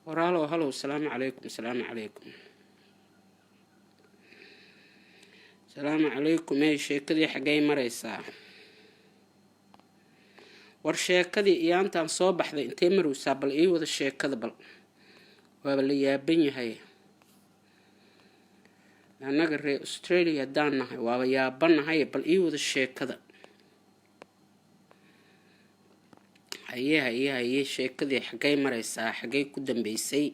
Walaalow, halow, salaamu calaykum, salaamu calaykum, salaamu calaykum. Ey, sheekadii xaggay maraysaa? War sheekadii iyaantaan soo baxday intay maraysaa? Bal ii wada sheekada, bal waaba la yaaban yahay. Annaga reer Australia haddaan nahay waaba yaabanahay. Bal ii wada sheekada. Haye, haye, haye, sheekadii xaggay maraysaa? Xaggay ku dambeysay?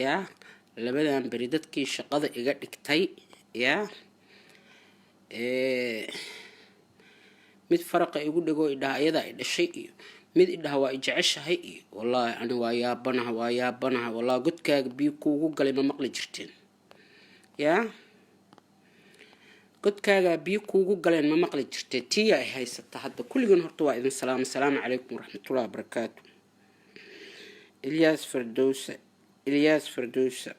Yaa labadan beri dadkii shaqada iga dhigtay, yaa mid faraqa igu dhego idhaha ayadaa i dhashay, iyo mid idhaha waa i jeceshahay, iyo wallaahi ani waa yaabanaha, waa yaabanaha. Wallahi godkaaga biyo kuugu galay ma maqli jirteen? Yaa godkaagaa biyo kuugu galeen ma maqli jirteen? Tiya ay haysata hadda. Kulligan horta waa idin salaamo. Asalaamu calaykum waraxmatullahi wabarakaatu. Ilyaas Fardowsa, Ilyaas Fardowsa,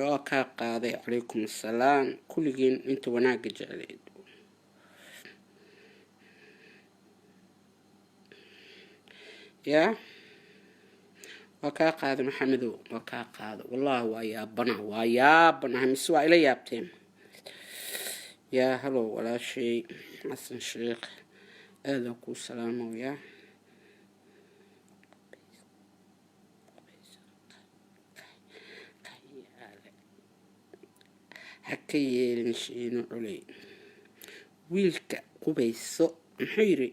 waa kaa qaaday. Calaykum assalaam kulligiin inta wanaagga jecleed. Yaa waa kaa qaaday Maxamedow, waa kaa qaaday. Wallaahi waa yaabanaha, waa yaabanaha. Mise waa ila yaabteen? Yaa halow, walaashay Xasan Sheekh, aadaa kuu salaamoyaa. Ha ka yeelin Shiino Culey. Wiilka qubayso muxuu yiri?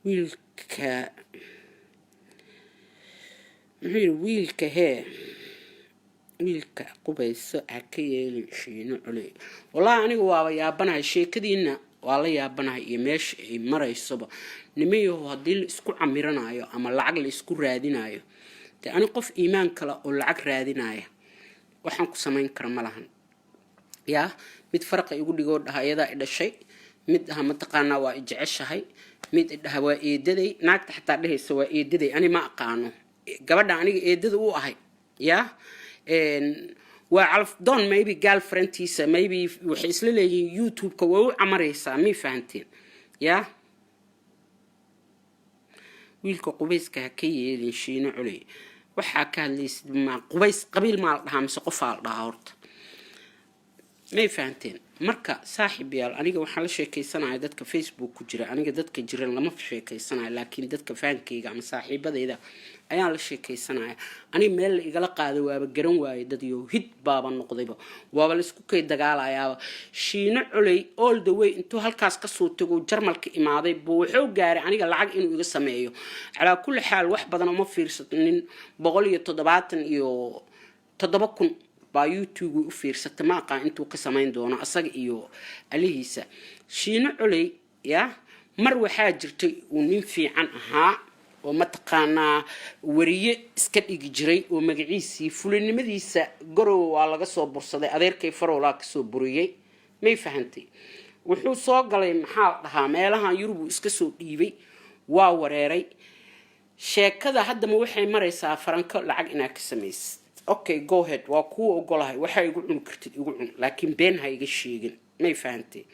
Wiilka muxuu yiri? Wiilka hee, wiilka qubayso ha ka yeelin Shiino Culey. Wallahi aniga waaba yaabanahay, sheekadiina waa la yaabanahay iyo meesha ay maraysoba. Nimayaho, haddii la isku camiranayo ama lacag la isku raadinayo, dee ani qof iimaan kale oo lacag raadinaya waxaan ku samayn kara ma lahan. Yaa mid faraqa igu dhigoo dhaha iyadaa i dhashay, mid dhaha mataqaanaa waa i jeceshahay, mid idhaha waa eedaday, naagta xataa dhehaysa waa eedaday. Ani ma aqaano gabadha aniga eedada u ahay. Yaa waa calafdoon, maybe girlfriendtiisa, maybe waxay isla leeyihiin YouTube-ka waa u camaraysaa. May fahanteen? Yaa wiilka qubayska ha ka yeelin Shiino Culey. Waxaa ka hadlaysid ma qubays qabiil maa la dhahaa mise qofaa la dhahaa horta? May fahanteen? Marka saaxiib yaal, aniga waxaan la sheekaysanaya dadka Facebook ku jira. Aniga dadka jiran lama sheekaysanayo, laakiin dadka fahankayga ama saaxiibadayda ayaan la sheekaysanaya. Aniga meel la igala qaado waaba garan waaye. Dad yo hid baaba noqdayba, waaba laisku kay dagaalayaaba. Shiino Culey all the way intuu halkaas kasoo tago Jarmalka imaaday buu wuxuu gaaray aniga lacag inuu iga sameeyo. Calaa kulli xaal, wax badan uma fiirsanin. 177,000 baa YouTube u fiirsata. Ma aqaan intuu ka samayn doono asaga iyo alihiisa. Shiino Culey ya mar waxaa jirtay uu nin fiican ahaa oo mataqaanaa wariye iska dhigi jiray oo magaciisii fulinimadiisa Garowe waa laga soo bursaday, adeerkay Farowlaa kasoo buriyey. May fahantay? Wuxuu soo galay, maxaa la dhahaa, meelahan Yurub uu iska soo dhiibay, waa wareeray. Sheekada haddama waxay maraysaa faranko lacag inaad ka samaysid. Okay, go ahead, waa kuu ogolahay. Waxaa igu cuni kartid igu cun, laakiin been ha iga sheegin. May fahantay?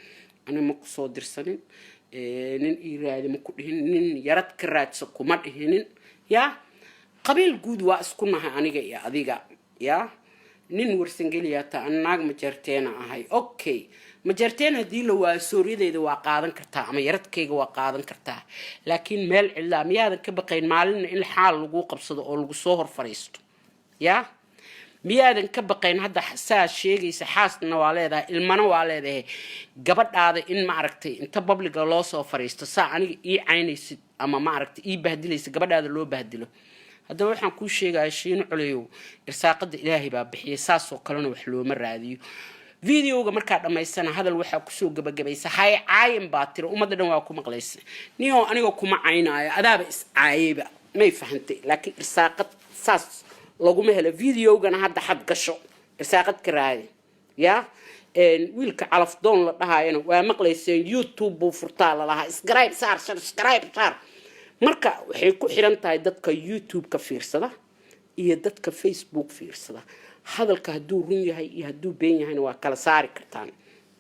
Ani ma kusoo dirsanin. Nin ii raadi ma ku dhihin, nin yarad ka raadsa kuma dhihinin. Yaa qabiil guud waa isku nahay aniga iyo adiga. Yaa nin Warsangeliyaa taa, an naag Majeerteena ahay. Okay, Majeerteen haddii la waayo, sooriyadeyda waa qaadan kartaa ama yaradkayga waa qaadan kartaa, laakiin meel cidlaa miyaadan ka baqayn maalinna in xaal laguu qabsado oo lagu soo hor fariisto? Yaa miyaadan ka baqayn? Hadda saa sheegaysa, xaasna waa leedahay, ilmana waa leedahay. Gabadhaada in maaragtay inta publicga loo soo fariisto, saa aniga ii caynaysid ama maaragtay ii bahdilaysa, gabadhaada loo bahdilo. Haddaba waxaan kuu sheegaya, Shiino Culeyow, irsaaqada Ilaahay baa bixiyay, saasoo kalena wax looma raadiyo. Videoga markaa dhammaysana hadal waxaa kusoo gabagabaysa hay caayin baa tiri. Ummadda dhan waa ku maqlaysa. Niyoo aniga kuma caynaayo, adaaba is caayayba. May fahantay? Laakiin irsaaqad saas laguma helo. Videogana hadda xad gasho, irsaaqad ka raadi. Ya wiilka calafdoon la dhahaayana waa maqlayseen, YouTube buu furtaa lalahaa. Subscribe saar, subscribe saar. Marka waxay ku xiran tahay dadka YouTube-ka fiirsada iyo dadka Facebook fiirsada. Hadalka hadduu run yahay iyo hadduu been yahayna waa kala saari kartaan.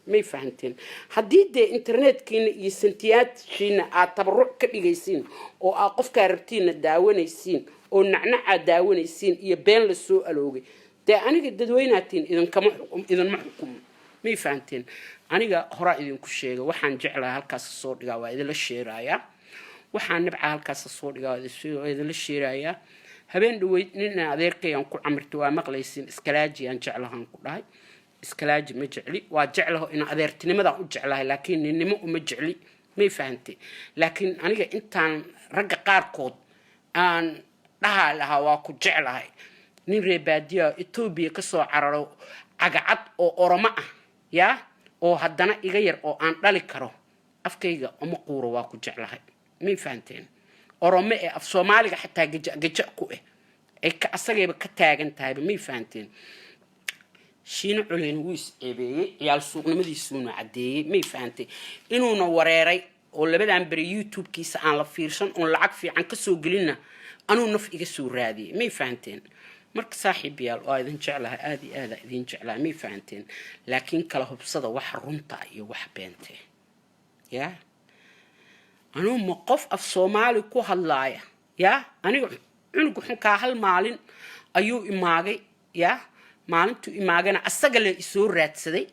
May fahanteen? Haddii dee internetkiina iyo santiyaashiina aad tabaruc ka dhigaysiin oo aad qofkaa rabtiinna daawanaysiin. Oo nacnacaa daawanaysiin iyo been la soo aloogay. Dee aniga dadweynaatiin, idinkama idinma xukumo, may fahanteen? Aniga horaa idinku sheegay, waxaan jeclahay halkaas soo dhigaa, waa idinla sheerayaa. Waxaan nibca halkaas soo dhigaa, waa idinla sheerayaa. Habeen dhaweyd nin adeerkayaan ku camirta, waa maqlaysiin. Iskalaajiyaan jeclahaan ku dhahay, iskalaaji ma jecli. Waa jeclaho, in adeertinimadaan u jeclahay, laakiin ninnimo uma jecli, may fahantay? Laakiin aniga intaan ragga qaarkood aan dhahaa lahaa waa ku jeclahay, nin reer baadiya Etoobiya kasoo cararo, cagacad oo Oromo ah, yaa oo haddana iga yar oo aan dhali karo, afkayga uma quuro waa ku jeclahay, may fahanteen? Oromo ee af Soomaaliga xataa gaja gaja ku ah, ay ka asagayba ka taagan tahayba, may fahanteen? Shiino Culeyna wuu is ceebeeyey, ciyaal suuqnimadiisuuna caddeeyey, may fahantay? Inuuna wareeray oo labadan beri YouTube-kiisa aan la fiirsan oon lacag fiican kasoo gelinna, anuu naf iga soo raadiyey, may fahanteen? Marka saaxiibayaal, waa idin jeclahay, aada iyo aada idin jeclahay, may fahanteen? Laakiin kala hubsada waxa runta iyo waxa beente. Ya anuu ma qof af Soomaali ku hadlaaya? Ya aniga cunuga xunkaa hal maalin ayuu imaagay. Ya maalintuu imaagana asaga le isoo raadsaday,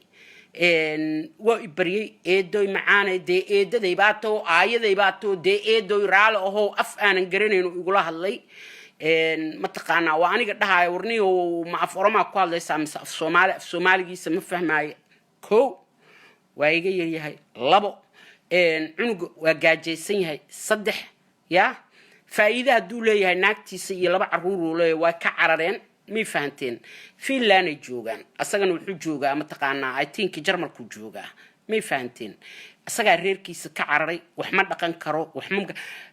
waa i baryey: "Eedoy macaanay, dee eedaday baa too, aayaday baa too, dee eedoy raali ahow." Af aanan garanayn igula hadlay. Mataqaanaa, waa aniga dhahaayo: "Warniyo, ma af Oromaa ku hadlaysaa mise af Soomaali?" Af Soomaaligiisa ma fahmaayo. Ko waa iga yaryahay, labo cunuga waa gaajaysan yahay, saddex ya faa'iide hadduu leeyahay naagtiisa iyo laba caruur uu leeyahay waa ka carareen, may fahanteen? Finlanday joogaan, asagana wuxuu joogaa, mataqaanaa, I think Jarmalkuu joogaa, may fahanteen? Isagaa reerkiisa ka cararay, wax ma dhaqan karo, wax ma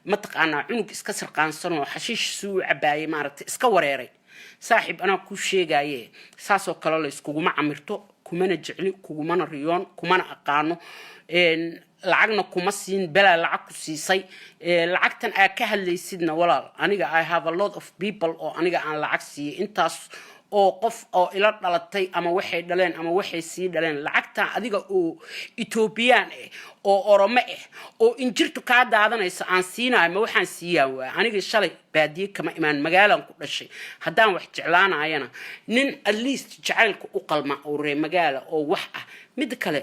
mataqaanaa. Cunug iska sirqaansanoo xashiish si u cabaayay, maaragtay, iska wareeray. Saaxiib, anaa kuu sheegaye, saasoo kale la iskuguma camirto, kumana jecli, kugumana riyoon, kumana aqaano, lacagna kuma siin. Belaa lacag ku siisay, lacagtan aa ka hadlaysidna, walaal, aniga I have a lot of people oo aniga aan lacag siiyey. Intaas oo qof oo ila dhalatay ama waxay dhaleen ama waxay sii dhaleen lacagtan, adiga oo Etoobiyaan ah oo Oromo ah oo injirtu kaa daadanaysa aan siinayo, ma waxaan siiyaa? Waa aniga shalay baadiye kama imaan, magaalaan ku dhashay. Haddaan wax jeclaanayana, nin at least jacaylka u qalma oo reer magaala oo wax ah. Midda kale,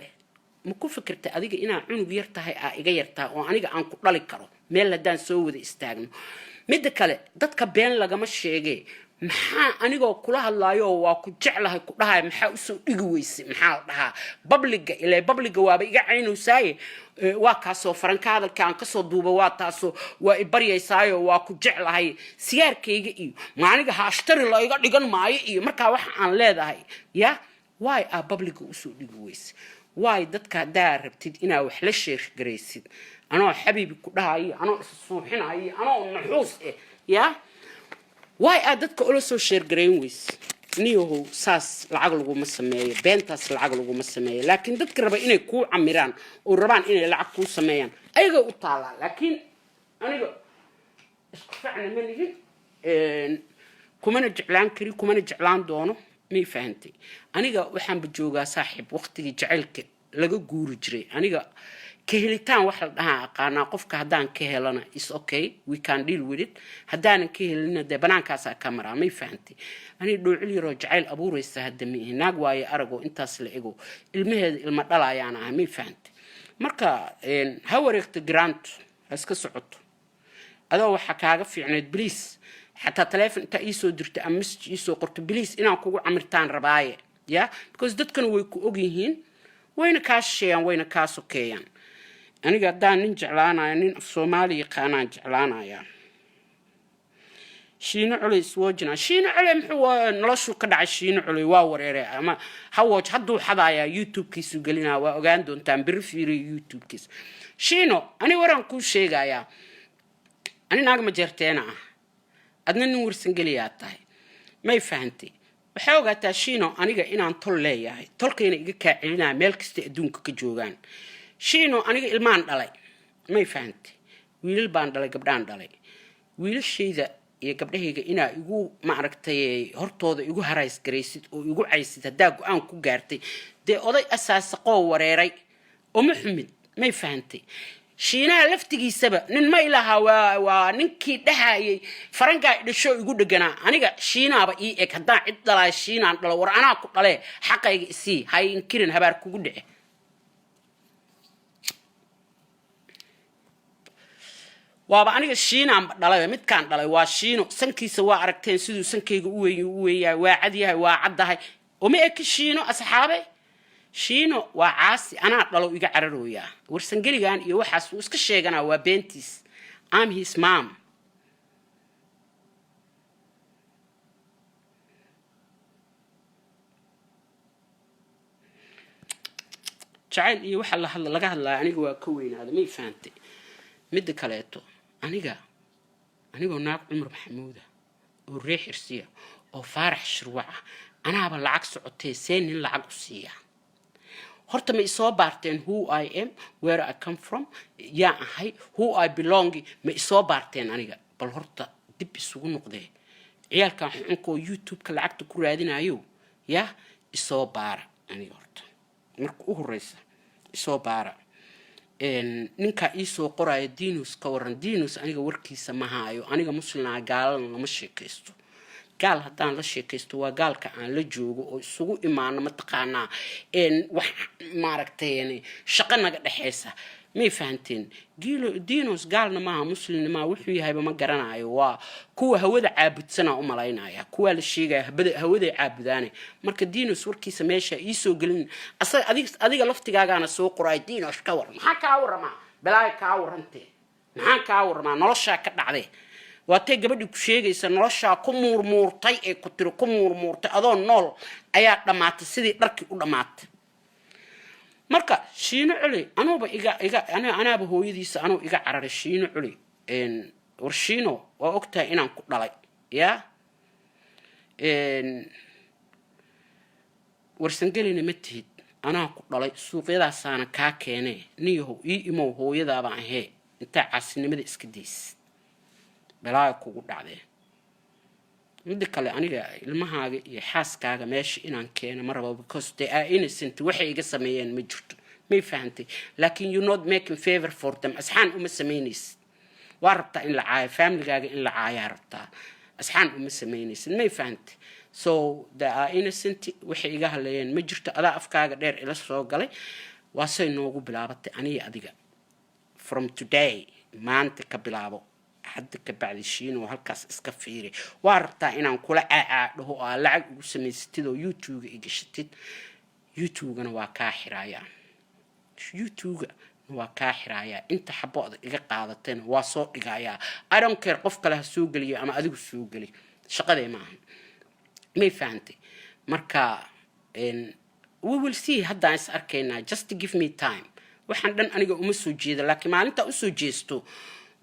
ma ku fikirta adiga inaa cunug yar tahay, aa iga yar tahay, oo aniga aan ku dhali karo meel haddaan soo wada istaagno? Midda kale, dadka been lagama sheege. Maxaa anigoo kula hadlaayo waa ku jeclahay ku dhahay, maxaa usoo dhigi weysay? Maxaa la dhahaa public-ga? Ilaa public-ga waaba iga caynaysaaye. Waa kaasoo faranka hadalka aan kasoo duuba, waa taasoo waa i baryaysaayo, waa ku jeclahay sigaarkayga iyo maaniga haashtari la iga dhigan maayo. Iyo markaa waxa aan leedahay, ya waay aa public-ga usoo dhigi weyse? Waay dadka haddaa rabtid inaa wax la share garaysid, anoo xabiibi ku dhahayo, anoo issuuxinayo, anoo naxuus eh, ya waay aad dadka ula soo share garayn weyse? Niyahow, saas lacag laguma sameeyo, beentaas lacag laguma sameeyo. Laakiin dadka raba inay kuu camiraan oo rabaan inay lacag kuu sameeyaan, ayagay u taalaa. Laakiin aniga isku facna ma nihin, kumana jeclaan kari, kumana jeclaan doono, may fahantay? Aniga waxaanba joogaa, saaxiib, waqtigii jacaylka laga guuri jiray. Aniga ka helitaan wax la dhahaa aqaanaa. Qofka haddaan ka helana, is okay, we can deal with it. Haddaanan ka helina, dee banaankaasaa ka maraa, may fahantay? Aniga dhoocil yaroo jacayl abuuraysa hadda ma ihi. Naag waayo aragoo intaas la ego, ilmaheeda ilma dhalaayaan ahay, may fahantay? Marka ha wareegto granto, ha iska socoto. Adoo waxaa kaaga fiicnayd, please, xataa taleefon intaa iisoo dirto ama message iisoo qorto: "Please, inaan kugu camirtaan rabaaye." Ya because dadkana way ku og yihiin, wayna kaa shisheeyaan, wayna kaa sokeeyaan. Aniga haddaan nin jeclaanaya, nin af Soomaali yaqaanaan jeclaanaya. Shiino Culey iswoojina. Shiino Culey muxuu noloshuu ka dhacay? Shiino Culey waa wareeray ama hawooj hadduu xadayaa, YouTube-kiisu gelinaa, waa ogaan doontaan beri. Fiiriyo YouTube-kiisa. Shiino, ani waraan kuu sheegayaa. Ani naag ma jeerteena ah, adna nin Warsangeliyaa tahay, may fahantay? Waxaa ogaataa, Shiino, aniga inaan tol leeyahay, tolkayna iga kaa celinaya meel kasta adduunka ka joogaan. Shiino, aniga ilmaan dhalay, may fahantay? Wiilal baan dhalay, gabdhaan dhalay. Wiilashayda iyo gabdhahayga inaa igu, maaragtay, hortooda igu harays garaysid oo igu caysid haddaa go-aan ku gaartay, dee oday asaasaqoo wareeray oma xumid, may fahantay? Shiinaha laftigiisaba nin ma ilaha. Waa ninkii dhahayay farankaa dhasho igu dheganaa. Aniga Shiinaaba ii eg. Haddaan cid dhalaay, Shiinaan dhalo. War anaa ku dhalee, xaqayga isii, hay inkirin, habaar kugu dhice. Waaba aniga Shiinaanba dhalay. Midkaan dhalay waa Shiino. Sankiisa waa aragteen siduu sankayga u weyn u weynyahay. Waa cad yahay, waa caddahay. Uma eki Shiino, asxaabe? Shiino waa caasi. Anaa dhalo, iga cararooyaa. Warsangeligan iyo waxaas wuu iska sheeganaa, waa beentiis. I'm his mom. Jacayl iyo waxa laga hadlaya aniga waa ka weynaada, may fahantay? Midda kaleeto, aniga anigoo naag Cumar Maxamuuda oo ree Xirsiya oo Faarax Shirwaca, anaaba lacag socotee, see nin lacag u siiya? Horta ma isoo baarteen who I am, where I come from, yaa ahay, who I belong? Ma isoo baarteen aniga? Bal horta dib isugu noqdee, ciyaalkan xunka oo YouTube-ka lacagta ku raadinayo, yaa isoo baara aniga? Horta marka u horeysa isoo baara. Ninkaa iisoo qoraya Dinus, ka waran Dinus? Aniga warkiisa ma haayo. Aniga muslimnaa, gaalana lama sheekaysto. Gaal haddaan la sheekaysto, waa gaalka aan la joogo oo isugu imaano, mataqaanaa, wax maaragtay shaqo naga dhexeysa, may fahanteen? Dinos gaalna maaha, muslimna maaha, wuxuu yahayba ma garanayo. Waa kuwa hawada caabudsana u malaynaya, kuwaa la sheegaya hawaday caabudaane. Marka Dinos warkiisa meesha iisoo gelin. Asaga adiga laftigaagaana soo qoraay Dinos ka waran. Maxaa kaa waramaa? Balaayo kaa warantee. Maxaa kaa waramaa? Noloshaa ka dhacdee. Waatay gabadhii ku sheegaysa noloshaa ku muurmuurtay ee ku tiri ku muurmuurtay adoo nool ayaa dhammaatay, sidii dharkii u dhammaatay. Marka Shiino Culi anuuba iga iga anaaba hooyadiisa anuu iga cararay. Shiino Culi, war Shiino, waa ogtahay inaan ku dhalay. Yaa Warsangelina ma tihid, anaa ku dhalay, suuqyadaasaana kaa keenee. Niyahow, ii imow, hooyadaabaan ahee. Intaa caasinimada iska days, balaayo kugu dhacdee. Midda kale, aniga ilmahaaga iyo xaaskaaga meesha inaan keeno ma rabo, because they are innocent. Waxay iga sameeyeen ma jirto, may fahantay? Laakiin you not making favor for them. Asxaan uma samaynaysid. Waa rabtaa in la caayo familygaaga, in la caayaa rabtaa. Asxaan uma samaynaysid, may fahantay? So they are innocent. Waxay iga hadleeyeen ma jirto. Adaa afkaaga dheer ila soo galay. Waa say noogu bilaabatay aniga adiga from today, maanta ka bilaabo. Hadda ka bacdi, Shiino, halkaas iska fiiri. Waa rabtaa inaan kula caacaa dhaho oo aa lacag ugu samaysatid oo YouTube-ga igashatid. YouTube-gana waa kaa xirayaa, YouTube-ga waa kaa xirayaa. Inta xabooda iga qaadatayna waa soo dhigayaa. I don't care, qof kale ha soo geliyo ama adigu soo geli, shaqadee maaha, may fahantay? Marka we will see. Haddaan is arkaynaa. Just give me time. Waxaan dhan aniga uma soo jeeda, laakiin maalintaa usoo jeesto,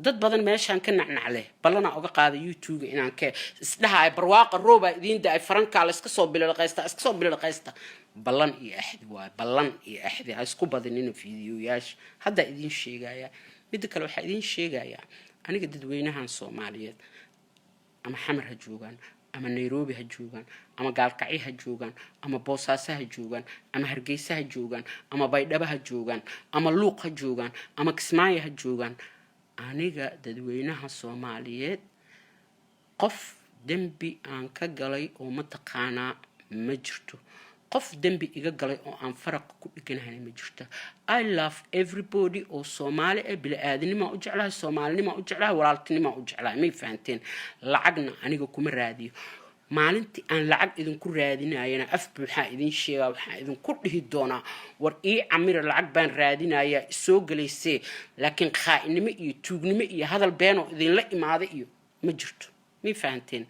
dad badan meeshaan ka nacnacle ballanaa oga qaaday YouTube-ga inaan ka isdhahaay. Barwaaqa roobaa idiin da-ay, farankaa la iska soo bililqaysta, iska soo bililqaysta. Ballan iyo axdi waay, ballan iyo axdi. Ha isku badinina fiidiyoyaasha, haddaa idiin sheegayaa. Midda kale, waxaa idiin sheegayaa, aniga dadweynahan Soomaaliyeed, ama Xamar ha joogaan, ama Nairobi ha joogaan, ama Gaalkacyo ha joogaan, ama Boosaaso ha joogaan, ama Hargeysa ha joogaan, ama Baydhabo ha joogaan, ama Luuq ha joogaan, ama Kismaayo ha joogaan, aniga dadweynaha Soomaaliyeed qof dembi aan ka galay oo mataqaanaa ma jirto. Qof dembi iga galay oo aan faraqa ku dhiganahayna ma jirto. I love everybody oo Soomaali ah. Bili-aadinimaa u jeclahay, Soomaalinimaa u jeclahay, walaaltinimaa u jeclahay, may fahanteen? Lacagna aniga kuma raadiyo. Maalintii aan lacag idinku raadinayana, af buuxaa idin sheegaa, waxaan idinku dhihi doonaa: war ii camira, lacag baan raadinayaa, isoo gelaysee. Laakiin khaa'inimo iyo tuugnimo iyo hadal beenoo idinla imaada iyo ma jirto, may fahanteen?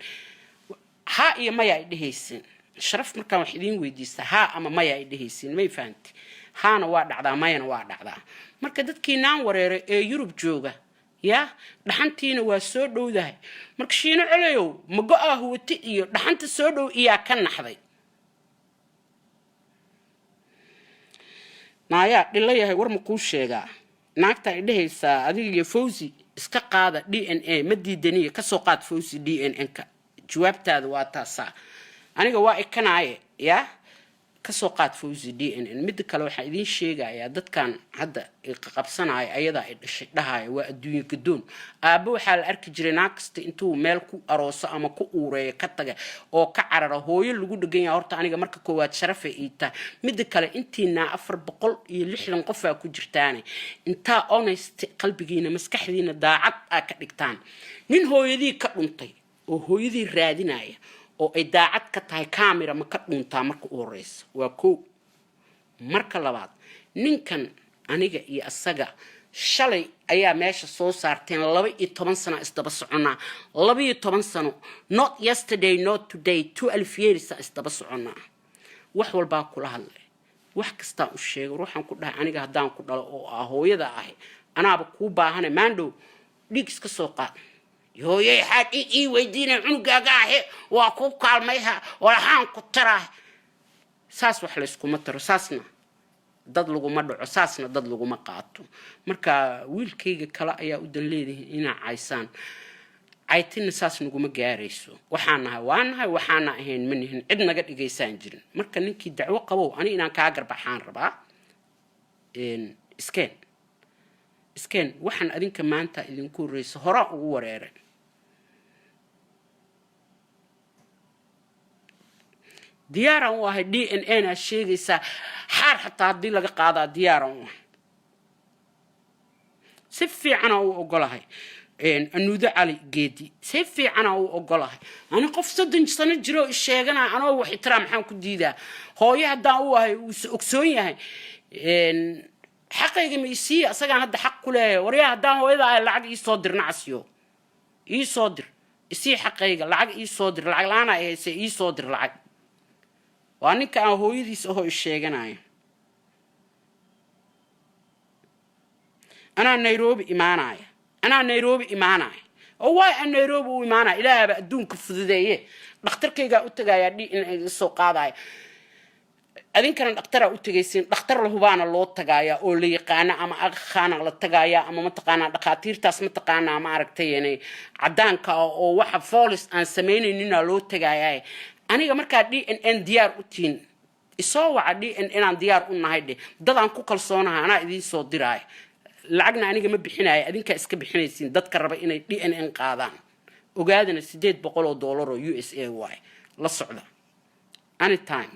Haa iyo maya ay dhehaysiin. Sharaf markaan wax idiin weydiista, haa ama maya ay dhehaysiin, may fahante? Haana waa dhacdaa, mayana waa dhacdaa. Marka dadkii naan wareeray ee Yurub jooga, yaa dhaxantiina waa soo dhowdahay. Marka Shiino Colayow, ma go-aa huwati iyo dhaxanta soo dhow iyaa ka naxday? Naayaa dhilo yahay, war ma kuu sheegaa? Naagta ay dhehaysaa adiga iyo Fawzi iska qaada DNA, ma diidaniya? Kasoo qaad Fawzi DNA-ka. Jawaabtaada waa taasaa. Aniga waa ikanaaye, yaa kasoo qaad DNA. Kasoo qaad Fawzi DNA. Midda kale, waxaan idiin sheegayaa, dadkan hadda qabsanaya ayadaa ay dhashay dhahaya, waa adduunye gadoon. Aabbe waxaa la arki jiray naag kasta intuu meel ku arooso ama ku uureeyo ka taga oo ka carara. Hooyo lagu dhegan yahay horta aniga marka koowaad sharafay ii tahay. Midda kale, intiinaa 460 qofaa ku jirtaane, intaa honest qalbigiina, maskaxdiina daacad aa ka dhigtaan, nin hooyadii ka dhuntay oo hooyadii raadinaya oo ay daacad ka tahay, camera ma ka dhuntaa? Marka u horeysa waa kow. Marka labaad, ninkan aniga iyo asaga shalay ayaa meesha soo saarteen. 12 sano isdaba soconaa, 12 sano, not yesterday, not today, 12 years isdaba soconaa. Wax walbaa kula hadlay, wax kastaa u sheegay. Ruuxaan ku dhahay, aniga haddaan ku dhalo oo ah hooyada ahi, anaaba kuu baahana. Maandhow dhiig iska soo qaad. Hooyey, xaa dhiig ii weydiinay? Cunugaaga ahe, waa ku kaalmayha, waxaan ku taraa. Saas wax layskuma taro, saasna dad laguma dhaco, saasna dad laguma qaato. Marka wiilkayga kale ayaa u dan leedihiin inaa caysaan. Caytina saas naguma gaarayso. Waxaan nahay waa nahay, waxaana ahayn ma nihin, cid naga dhigaysaan jirin. Marka ninkii dacwo qabow, ani inaan kaa garbaxaan rabaa. Iskeen, iskeen. Waxaan adinka maanta idinku horreysa horaa ugu wareeray. Diyaaraan u ahay. DNA naa sheegaysaa, xaar xataa haddii laga qaadaa diyaaraan u ahay, si fiicanaa u ogolahay. Anuudo Cali Geedi, si fiicanaa u ogolahay. Ani qof 30 sano jiro isheegana anoo wax itiraa, maxaan ku diidaa? Hooyo haddaan u ahay, uuse ogsoon yahay xaqayga ma isiiya? Asagaan hadda xaq ku leeyahay. Waryaa, haddaan hooyada ahay, lacag iisoo dir. Nacasyo, iisoo dir, isii xaqayga, lacag iisoo dir. Lacag la-aan ay hayse, iisoo dir lacag. Waa ninka aan hooyadiis ahoo isheeganaya. Anaa Nairobi imaanaya, anaa Nairobi imaanaya. Oo waay aan Nairobi u imaanaya? Ilaahaba adduunka fududeeye. Dhakhtarkaygaa u tagayaa, DNA iga soo qaadaya. Adinkana dhakhtaraa u tegaysiin, dhakhtar lahubaana loo tagaaya oo la yaqaana, ama aqaana la tagaaya, ama mataqaanaa dhakhaatiirtaas, mataqaanaa, ma aragtay, cadaanka ah oo waxa foolis aan samaynayninaa loo tagaaya. Aniga markaa DNA diyaar u tihiin, isoo waca. DNA aan diyaar u nahay dheh. Dadaan ku kalsoonahay anaa idiin soo diraaya. Lacagna aniga ma bixinaayo, adinkaa iska bixinaysiin. Dadka raba inay DNA qaadaan, ogaadana, $800 oo USA waay. La socda anytime.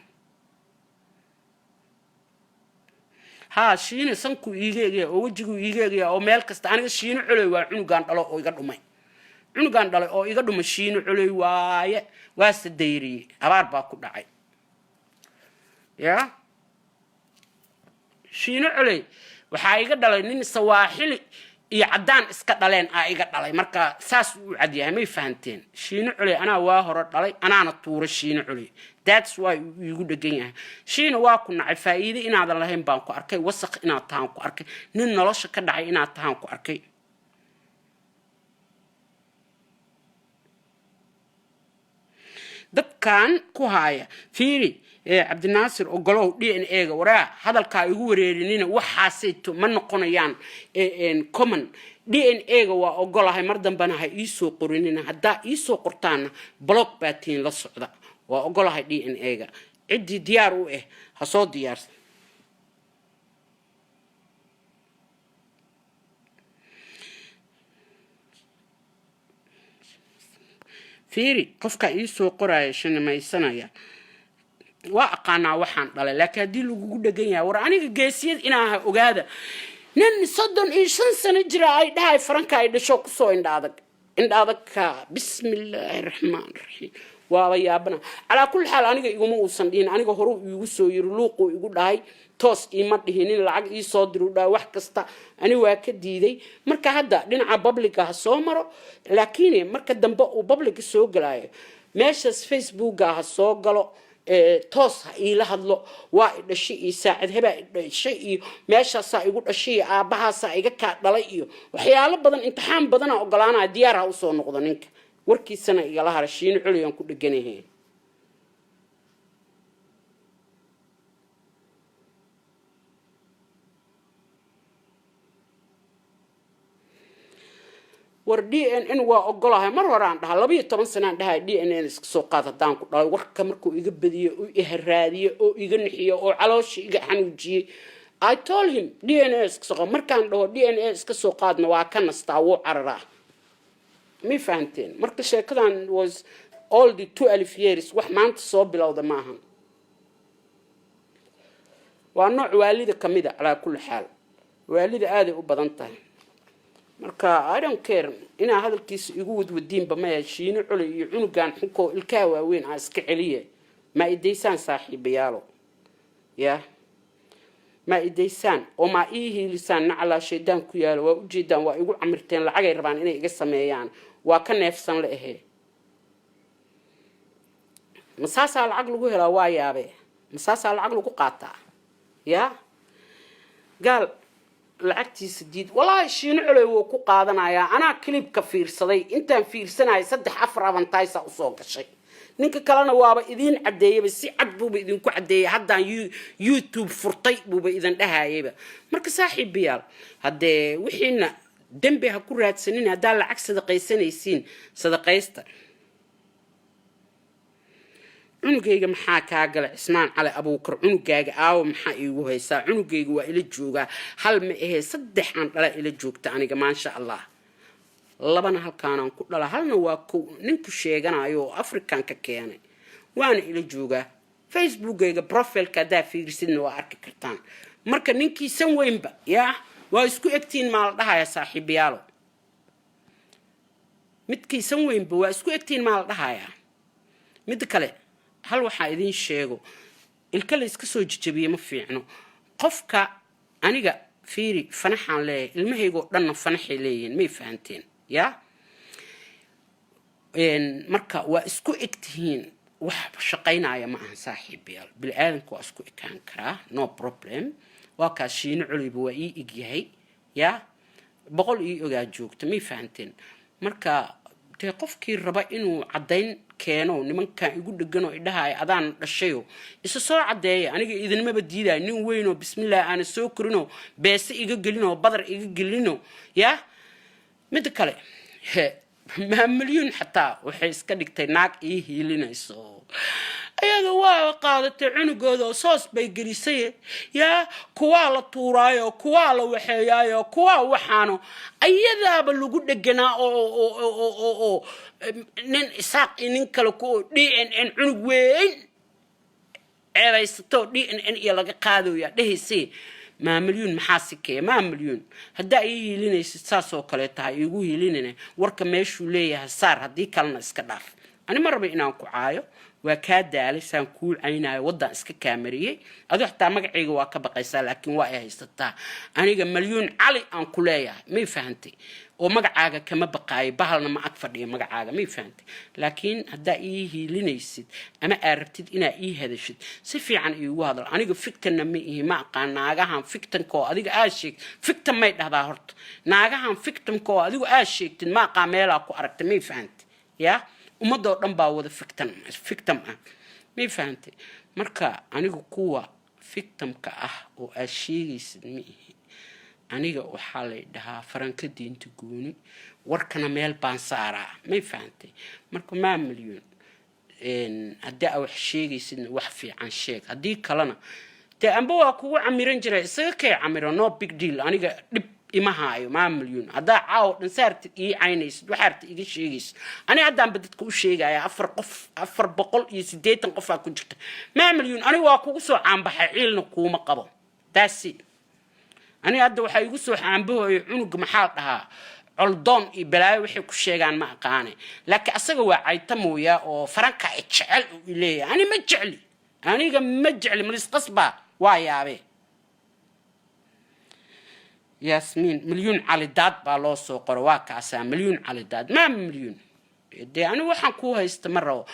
Haa, Shiine sankuu iiga egaya oo wejiguu iiga egaya oo meel kasta. Aniga Shiino Coley waa cunugaan dhalo oo iga dhumay, cunugaan dhalay oo iga dhumay Shiino Coley waaye. Waase dayriyey, abaar baa ku dhacay. Ya Shiino Coley waxaa iga dhalay nin Sawaaxili iyo caddaan iska dhaleen aa iga dhalay. Marka saas uu cadyahay, may fahanteen? Shiino Coley anaa waa hore dhalay, anaana tuuray Shiino Coley. That's why uu iigu dhegan yahay. Shiina, waa ku nacay. Faa'iide inaadan lahayn baan ku arkay, wasaq inaad tahaan ku arkay, nin nolosha ka dhacay inaad tahaan ku arkay. Dadkan ku haaya, fiiri, Cabdinaasir ogolow DNA ga. Waraa, hadalkaa igu wareerinina. Waxaasayto ma noqonayaan common. DNA ga waa ogolahay. Mar dambena ha iisoo qorinina. Haddaa iisoo qortaana, block baa tiin. La socda, waa ogolahay DNA ga. Ciddii diyaar u ah ha soo diyaarsan. Fiiri, qofka iisoo qoraya shinimaysanaya waa aqaanaa waxaan dhalay. Laakiin haddii lagugu dhegan yahay, war aniga geesiyad inaaha ogaada. Nin 35 sano jira ay dhahay faranka ay dhasho kusoo indha adag, indha adagka. Bismi illaahi raxmaan raxiim, waaba yaabana. Calaa kulli xaal, aniga iguma uusan dhihin. Aniga horuu iigu soo yiri, luuquu igu dhahay, toos iima dhihinin. Lacag ii soo diru dhahay, wax kasta ani waa ka diiday. Marka hadda dhinaca publica ha soo maro, laakiin marka dambe uu publica soo galaayo, meeshaas Facebooka ha soo galo, toos ha iila hadlo. Waa i dhashay iyo saacid hebaa i dhashay iyo meeshaasaa igu dhashay iyo aabbahaasaa iga kaa dhalay iyo waxyaalo badan, imtixaan badana ogolaanaya. Diyaar ha usoo noqdo ninka, warkiisana igala hara. Shiino Culiyaan ku dheganahay. War DNA waa ogolahay. Mar hore aan dhahaa, 12 sanaan dhahay DNA iska soo qaad. Haddaan ku dhalay, warka markuu iga badiyo oo iharaadiyo oo iga nixiyo oo caloosha iga xanuujiyey, I told him DNA iska soo qaad. Markaan dhaho DNA iska soo qaadna, waa ka nastaa, wuu cararaa. Ma fahanteen? Marka sheekadan was all the 12 years, wax maanta soo bilowda maahan. Waa nooc waalida kamid a. Calaa kulli xaal, waalida aaday u badan tahay. Marka I don't care inaa hadalkiisa igu wadwadiinba. Maya, Shiino Culey iyo cunugan xunkoo ilkaha waaweyn aa iska celiye. Ma idaysaan, saaxiibayaalo? Ya, ma idaysaan oo maa ii hiilisaan? Nacalaa shaydaan ku yaalo. Waa ujeedaan, waa igu camirteen. Lacagay rabaan inay iga sameeyaan. Waa ka neefsan la ahee. Ma saasaa lacag lagu helaa? Waa yaabe, ma saasaa lacag lagu qaataa? Ya gaal lacagtiisa diid. Wallaahi Shiino Culey wuu ku qaadanayaa. Anaa clipka fiirsaday. Intaan fiirsanayay, saddex afar abantaysa usoo gashay. Ninka kalena waaba idiin caddeeyaba, si cad buuba idinku caddeeyay. Haddaan YouTube furtay buuba idin dhahayayba. Marka saaxiibayaal, haddee wixiina dembi ha ku raadsanin. Haddaa lacag sadaqaysanaysiin, sadaqaysta. Cunugayga maxaa kaa gala, Cismaan Cali Abuukar? Cunugaaga aawo? Maxaa iigu haysaa? Cunugayga waa ila joogaa. Hal ma ahee, saddex aan dhala ila joogta aniga, maasha Allah. Labana halkaanaan ku dhala, halna waa kow ninku sheeganayo oo African ka keenay, waana ila joogaa. Facebookayga profileka haddaa fiirisidna waa arki kartaan. Marka ninkiisan weynba yaa waa isku egtihiin maa la dhahaya, saaxiibayaalo? Midkiisan weynba waa isku egtihiin maa la dhahayaa? Midda kale, hal waxaa idiin sheego: ilka la iska soo jejabiye ma fiicno. Qofka aniga fiiri, fanaxaan leeyahay, ilmahaygoo dhanna fanaxay leeyihiin. May fahanteen? Ya, marka waa isku egtihiin, wax shaqaynaya ma ahan, saaxiibayaal. Bini-aadanka waa isku ekaan karaa, no problem. Waa kaas, Shiino Culeyba waa ii egyahay. Ya, 100 ii ogaa joogta. May fahanteen? Marka dee qofkii raba inuu caddayn keeno, nimankan igu dheganoo idhahaaya adaan dhashayo, isa soo caddeeya. Aniga idinmaba diidayo. Nin weynoo bismillah aana soo korinoo beese iga gelinoo badar iga gelino. Ya, midda kale, Maamalyuun xataa waxay iska dhigtay naag ii hiilinayso. Ayada waa qaadatay cunugooda oo soos bay gelisay. Yaa, kuwaa la tuuraayo, kuwaa la waxeeyaayo, kuwaa waxaano ayadaaba lagu dheganaa oo nin Isaaq iyo nin kale ku DNA cunug weyn ceebaysato DNA iyo laga qaadooya dhehayse. Maamalyuun maxaa sikeeya? Maamalyuun, haddaa ii hiilinaysid, saasoo kale tahay iigu hiilinina. Warka meeshuu leeyahay saar, haddii kalena iska dhaaf. Ani ma raba inaan ku caayo. Waa kaa daalay saan kuu caynayo. Waddaan iska kaamariyey. Adigo xataa magacayga waa ka baqaysaa, laakiin waa ay haysataa. Aniga Malyuun Cali aan ku leeyahay, may fahantay? Oo magacaaga kama baqaayo, bahalna ma ag fadhiyo magacaaga. May fahantay? Laakiin haddaa ii hiilinaysid ama aad rabtid inaa ii hadashid, si fiican iigu hadal. Aniga victimna ma ihi. Ma aqaan naagahan victimka oo adiga aad sheegt. Victim may dhahdaa horta naagahan victimka oo adigu aad sheegtid? Ma aqaan meelaa ku aragtay. May fahantay? Ya, ummadoo dhan baa wada victim, victim ah. May fahantay? Marka anigu kuwa victimka ah oo aad sheegaysid ma ihi. Aniga waxaa lay dhahaa Faranka Diinta Gooni. Warkana meel baan saaraa. May fahantay? Marka maa milyuun, haddii aa wax sheegaysidna, wax fiican sheeg. Haddii kalena dee amba waa kugu camiran jiray, isaga kay camiro, no big deal. Aniga dhib ima haayo. Maa milyuun, haddaa caawo dhan saartid ii caynaysid, waxaarta iga sheegaysid, ani haddaanba dadka u sheegaya. Afar qof, 480 qofaa ku jirta. Maa milyuun, aniga waa kugu soo caanbaxay, ciilna kuuma qabo daasi. Aniga hadda waxaa igu soo caanbahoyo cunuga, maxaa la dhahaa, Coldoon iyo balaayo waxay ku sheegaan ma aqaane. Laakiin asaga waa cayta mooyaa oo Faranka ay jecel uu ileeyahay. Ani ma jecli, aniga ma jecli malisqasbaa. Waa yaabe. Yaasmiin Milyuun Cali Daad baa loo soo qoro. Waa kaasaa Milyuun Cali Daad. Maa milyuun, dee anigu waxaan kuu haysta ma rabo.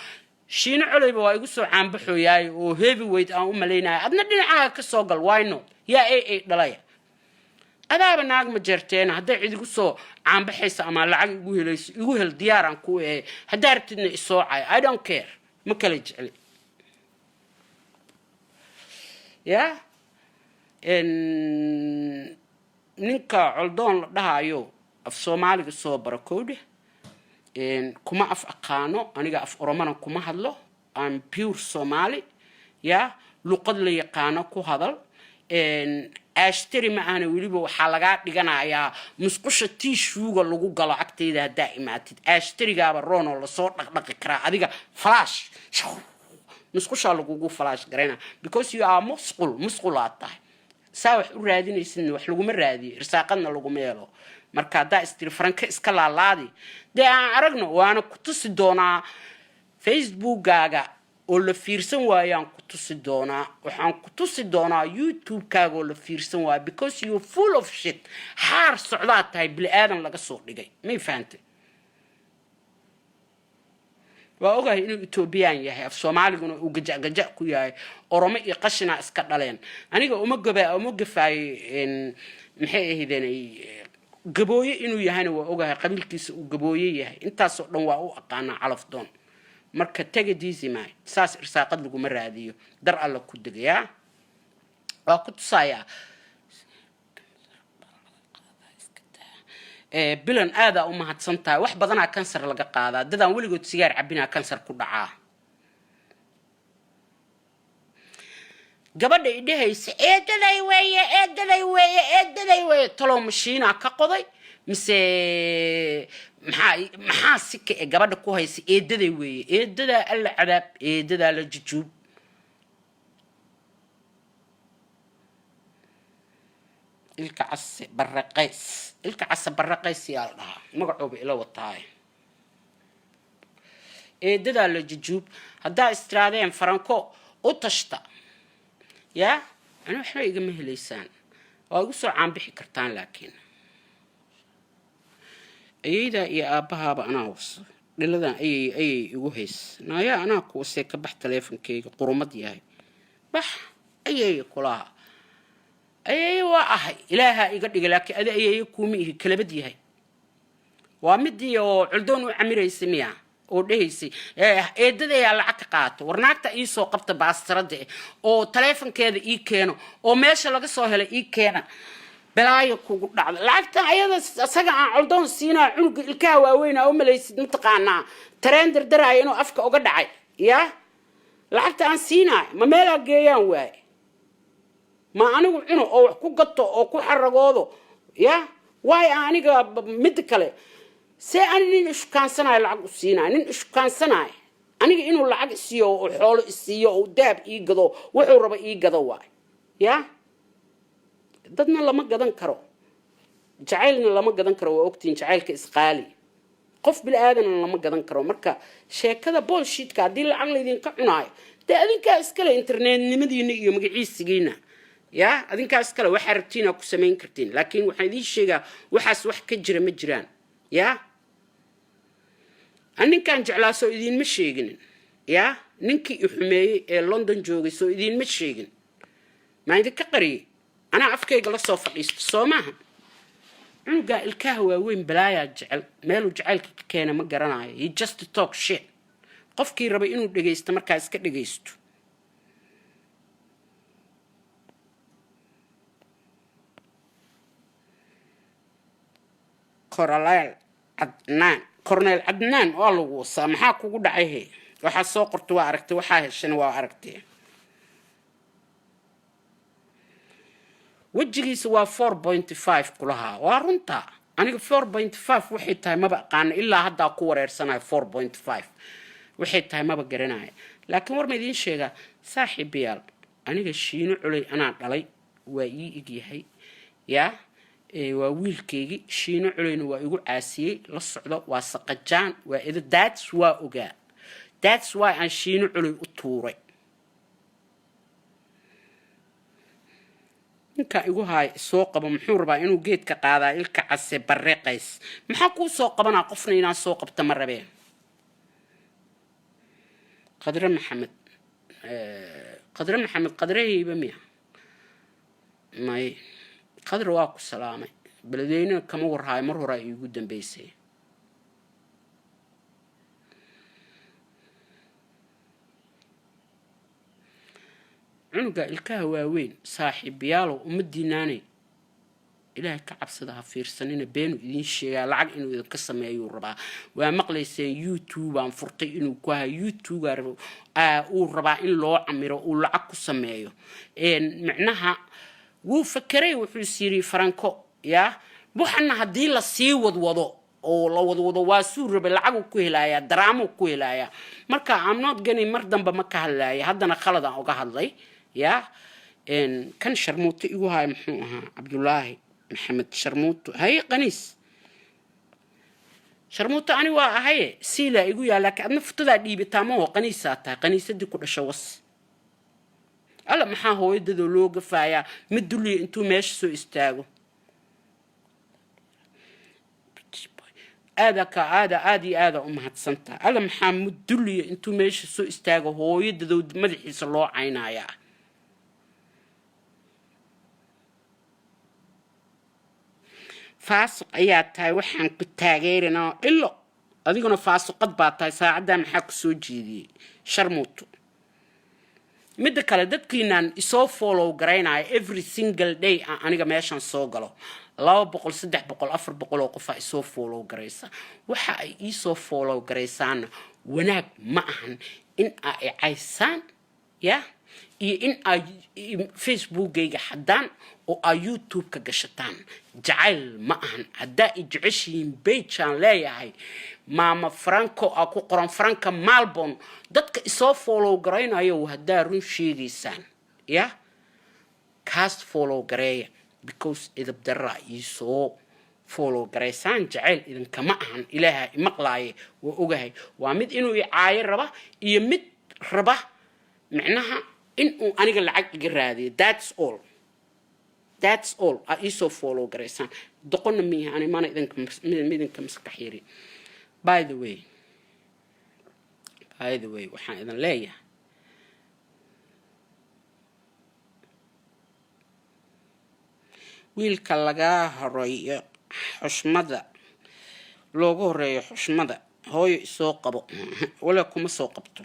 Shiino Coleyba waa igu soo caanbaxooyaay oo heavy weight aan u malaynaya. Adna dhinacaaga ka soo gal. Why not? Yaa ay dhalaya, adaaba naag ma jeerteena. Hadday cid igu soo caanbaxaysa ama lacag igu helayso, igu hel, diyaaraan ku ehe. Haddaa rabtidna isoo cay, I don't care. Ma kala jecli. Ya, ninka Coldoon la dhahayo, Af Soomaaliga soo bara kowdhe. Kuma af aqaano aniga, af Oromana kuma hadlo. I'm pure Somali. Ya luqad la yaqaano ku hadal. Ashtari ma ahna. Weliba waxaa lagaa dhiganayaa musqusha tissue-ga lagu galo agtayda haddaa imaatid. Ashtarigaaba roonoo lasoo dhaqdhaqi karaa. Adiga flush musqushaa lagugu flush garayna because you are musqul. Musqulaad tahay. Saa wax u raadinaysidna wax laguma raadiyo, irsaaqadna laguma helo. Marka haddaa istiri faranka iska laalaadi, dee aan aragno. Waana ku tusi doonaa Facebookkaaga oo la fiirsan waayaan ku tusi doonaa. Waxaan ku tusi doonaa YouTube-kaaga oo la fiirsan waayo because you full of shit. Xaar socdaad tahay, bili aadan laga soo dhigay. May fahantay? Waa ogahay inuu Etoobiyaan yahay, af Soomaaliguna uu gaja-gaja ku yahay. Oromo iyo qashinaa iska dhaleen. Aniga uma gaba, uma gafaayo. Maxay ahaydeen? Gabooye inuu yahayna waa ogahay, qabiilkiisa uu gabooye yahay. Intaasoo dhan waa u aqaanaa calafdoon. Marka taga diisimay, saas irsaaqad laguma raadiyo. Dar Alla ku degayaa, waa ku tusayaa. Bilan, aadaa u mahadsan tahay. Wax badanaa kansar laga qaadaa. Dadaan weligood sigaar cabinaa kansar ku dhacaa. Gabadha idhahaysa "Eedaday weeye, eedaday weeye, eedaday weeye", talow mashiinaa ka qoday mise maxaa? Maxaa si ka e gabadha ku haysa "Eedaday weeye"? Eedadaa alla cadaab, eedadaa la jujuub. Ilka Case Baraqays, Ilka Case Baraqays yaa la dhahaa, magacooba ila wataaye. Eedadaa la jujuub. Haddaa istiraadeen faranko u tashta, yaa ani waxba igama helaysaan. Waa igu soo caanbixi kartaan, laakiin ayeydaa iyo aabbahaaba anaa waso. Dhiladan ayay ayay igu hays. Naayaa, anaa kuwasee. Ka bax taleefonkeyga, qurumad yahay. Bax ayay kulaha. Ayeeye waa ahay, Ilaahaa iga dhiga, laakiin adi ayeeye kuuma ihi. Kalabad yahay. Waa midii oo culdoon u camiraysa miya oo dhehaysay "Eedadayaa lacag ka qaato"? War naagta iisoo qabta baastarada eh oo taleefonkeeda ii keeno oo meesha laga soo helay ii keena. Balaayo kugu dhacda. Lacagtan ayada isaga aan coldoon siinaa, cunuga ilkaha waaweyn aa u malaysid, mataqaanaa, tareen dardaraayo inuu afka uga dhacay. Ya lacagta aan siinaayo ma meelaa geeyaan waaye? Ma anigu cuno oo wax ku gato oo ku xaragoodo? Ya waayo aniga midda kale, see ani nin ishukaansanaayo lacag u siinaayo? Nin ishukaansanaayo aniga inuu lacag isiiyo oo xoolo isiiyo oo dahab ii gado, wuxuu raba ii gado waay. Ya dadna lama gadan karo, jacaylna lama gadan karo. Waa ogtiin jacaylka isqaali. Qof bili aadanna lama gadan karo. Marka sheekada bullshit-ka, haddii lacag laydinka cunaayo, dee adinkaa iskale internetnimadiina iyo magaciisigiina. Ya adinkaa iskale, waxaa rabtiina ku samayn kartiin. Laakiin waxaan idiin sheegaa, waxaas wax ka jira ma jiraan. Ya ninkaan jeclaa soo idiinma sheeginin? Ya ninkii i xumeeyey ee London joogay soo idiinma sheegin? Maa idinka qariyey? Anaa afkayga la soo fadhiisto, soo maaha? Cunugaa ilkaha waaweyn balaayaa jecel. Meeluu jacaylka ka keena ma garanayo. He just talk shit. Qofkii rabay inuu dhegaysto markaa iska dhegaysto. Koroleel Cadnaan, Corneel Cadnaan, waa lagu wasaa. Maxaa kugu dhacay? He, waxaa soo qorta waa aragtay, waxaa heshana waa aragtay. Wejigiisa waa 4.5 kulahaa. Waa runta. Aniga 4.5 waxay tahay maba aqaano. Ilaa haddaa ku wareersanayo. 4.5 waxay tahay maba garanaya. Laakiin war ma idiin sheegaa, saaxiibayaal? Aniga Shiino Culey anaa dhalay, waa ii egyahay. Yaa waa wiilkeygii. Shiino Culeyna waa igu caasiyey. La socdo, waa saqajaan, waa edo. That's waa ogaa. That's why aan Shiino Culey u tuuray. Ninkaa igu haaya soo qabo. Muxuu rabaa? Inuu geedka qaadaa. Ilka Case Bareqays, maxaa kuu soo qabanaa? Qofna inaan soo qabta ma rabee. Qadre Maxamed, Qadre Maxamed, Qadrehayba miya? May, Qadre waa ku salaamay. Beledweynena kama warhaayo, mar horaa iigu dambeysay. Cunuga ilkaha waaweyn, saaxiibayaalow, ummadiinaanay. Ilaahay ka cabsada, ha fiirsanina. Beenu idiin sheegaa, lacag inuu idinka sameeyuu rabaa. Waa maqlayseen YouTube aan furtay inuu ku hayo. YouTube uu rabaa in loo camiro, uu lacag ku sameeyo. Micnaha wuu fakeray, wuxuu is yiri Faranko yaa waxana haddii lasii wadwado oo la wadwado, waa suu rabay, lacaguu ku helayaa, daraamuu ku helayaa. Marka I'm not gani, mar dambe ma ka hadlaaya. Haddana khaladaan uga hadlay. Yaa kan sharmuuto igu haya? Muxuu ahaa? Cabdulaahi Maxamed Sharmuuto. Haye, qaniis sharmuuto ani waa ahaye, siilaa igu yaa, laakiin adna futadaa dhiibataa maho. Qaniisaa tahay, qaniisadii ku dhasho was. Alla, maxaa hooyadadoo loo gafayaa? Mid dulliya intuu meesha soo istaago. Aada ka aada aada iyo aada u mahadsantaha. Alla, maxaa mudulliya intuu meesha soo istaago hooyadadoo madaxiisa loo caynayaa? Faasuq ayaa tahay, waxaan ku taageeranaa dhilo. Adiguna faasuqad baa tahay. Saacaddaa maxaa ku soo jeediyey, sharmuuto? Midda kale, dadkiinaan isoo follow garaynaya every single day aan aniga meeshan soo galo, 200, 300, 400 oo qofaa isoo follow garaysa. Waxa ay iisoo follow garaysaana wanaag ma ahan in ay caysaan ya iyo in ay Facebookgayga xadaan oo ay YouTube-ka gashataan. Jacayl ma ahan. Haddaa i jeceshihiin, page-aan leeyahay, Maama Franco aa ku qoran, Franca Malbon. Dadka isoo follow garaynayo, haddaa run sheegaysaan, ya kaas follow gareeya, because idab daraa iisoo follow garaysaan, jacayl idinkama ahan. Ilaaha imaqlaaye, waa ogahay. Waa mid inuu i caayo raba iyo mid raba micnaha inuu aniga lacag iga raadiyo. That's all, that's all aa iisoo follow garaysaan. Doqonna miiha ani, mana idinka idinka maskax yari. By the way, waxaan idin leeyahay, wiilka lagaa horeeyo xushmada, loogu horeeyo xushmada. Hooyo isoo qabo, wala kuma soo qabto.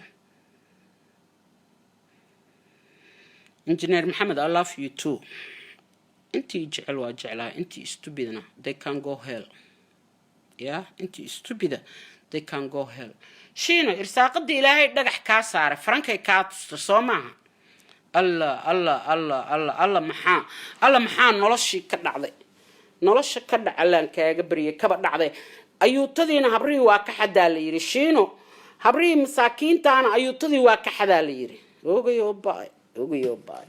Engineer Maxamed, I love you too. Intii jecel waa jeclaa, intii stupidna they can go hell. Ya, intii stupida they can go hell. Shiino, irsaaqada Ilaahay dhagax kaa saaray, Farankay kaa tusta, soo maaha? Allah, Allah, Allah, Allah, Allah, maxaa, Allah, maxaa noloshii ka dhacday? Nolosha ka dhac, Allaan kaaga baryay, kaba dhacday. Ayuutadiina habrihii waa ka xadaa la yidhi. Shiino, habrihii masaakiintaana ayuutadii waa ka xadaa la yidhi. Ogayoo baay, ogayoo baay,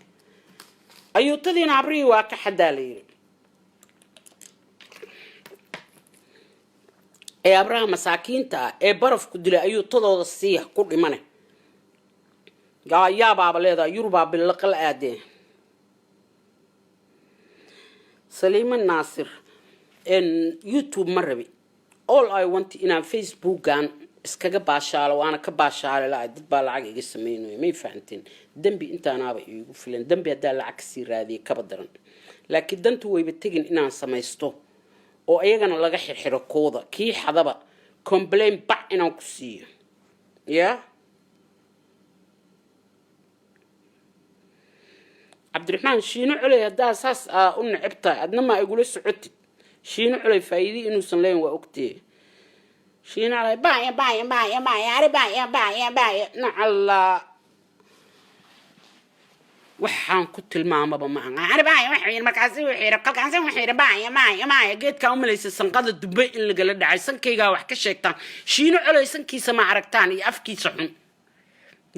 ayuutadiina habrihii waa ka xadaa la yidhi. Ee habraha masaakiinta ah ee barafku dilay ayuutadooda siiya ku dhimane. Yaabaaba leedaha, Yurubaa billaqa la aadee. Saliima Naasir, YouTube ma rabi. All I want inaan Facebookan iskaga baashaalo, waana ka baashaale la. Dad baa lacag iga sameynaya, may fahanteen? Dembi intaanaaba iigu filan. Dembi haddaa lacag kasii raadiyay, kaba daran. Laakiin danta wayba tegin inaan samaysto oo iyagana laga xirxiro kooda kii xadaba, complain bac inaan ku siiyo. Ya Cabdiraxmaan Shiino Culey, haddaa saas aa u neceb tahay, adna maa igula socotid? Shiino Culey faa'iidi inuusan leyn waa ogtee. Shiino Culey, baya baya baya baya, ari baya baya baya, nacallaa. Waxaan ku tilmaamaba ma aha. Ari baya wuxuu yidhi, markaasi wuxuu yidhi, kolkaasi wuxuu yidhi, baya baya baya. Geedkaa u malaysa sanqada dumbe in lagala dhacay. Sankaygaa wax ka sheegtaan. Shiino Culey sankiisa ma aragtaan iyo afkiisa xun?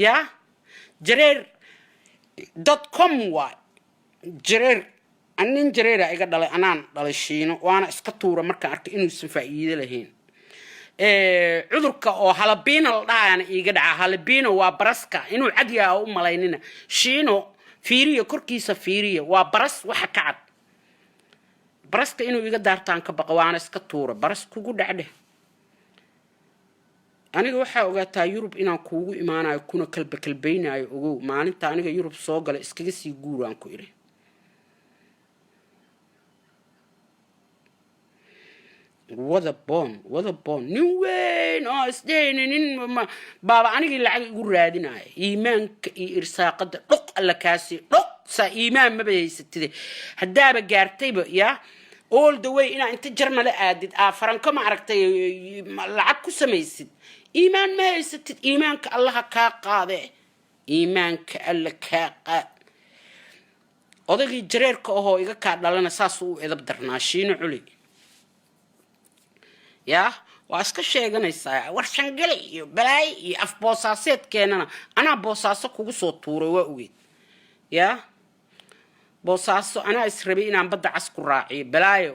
Yaa jareer.com waay jareer. Nin jareera iga dhalay, anaan dhalay Shiino, waana iska tuura markaan arkay inuusan faa'iido lahayn. Cudurka oo halabiino la dhahayaana iiga dhaca. Halabiino waa baraska, inuu cadyaha u malaynina. Shiino fiiriya, korkiisa fiiriya, waa baras waxa ka cad. Baraska inuu iga daartaan ka baqa, waana iska tuura. Baras kugu dhacdheh. Aniga waxaa ogaataa Yurub inaan kuugu imaanayo, kuna kalba kalbaynayo. Ogow, maalinta aniga Yurub soo gala, iskaga sii guuraan ku idhi. Wada boon, wada boon, nin weyn oo isdhehayna nin baaba anigii lacag igu raadinaya. Iimaanka iyo irsaaqada dhoq alla kaasi dhoq saa. Iimaan maba haysatide haddaaba gaartayba. Yaa All the way inaa inta Jarmala aadid, aa Faranko, ma aragtay, lacag ku samaysid. Iimaan ma haysatid. Iimaanka Allaha kaa qaade, iimaanka Alla kaa qaad. Odaygii jareerka ahoo iga kaa dhalana saasuu u edab darnaa. Shiino Culi yaa waa iska sheeganaysaa. War shangale iyo balaayo iyo af Boosaaseedkeenana anaa Boosaaso kugu soo tuuray, waa ogeed. Yaa Boosaaso anaa is rabay inaan Badda Cas ku raaciyo. Balaayo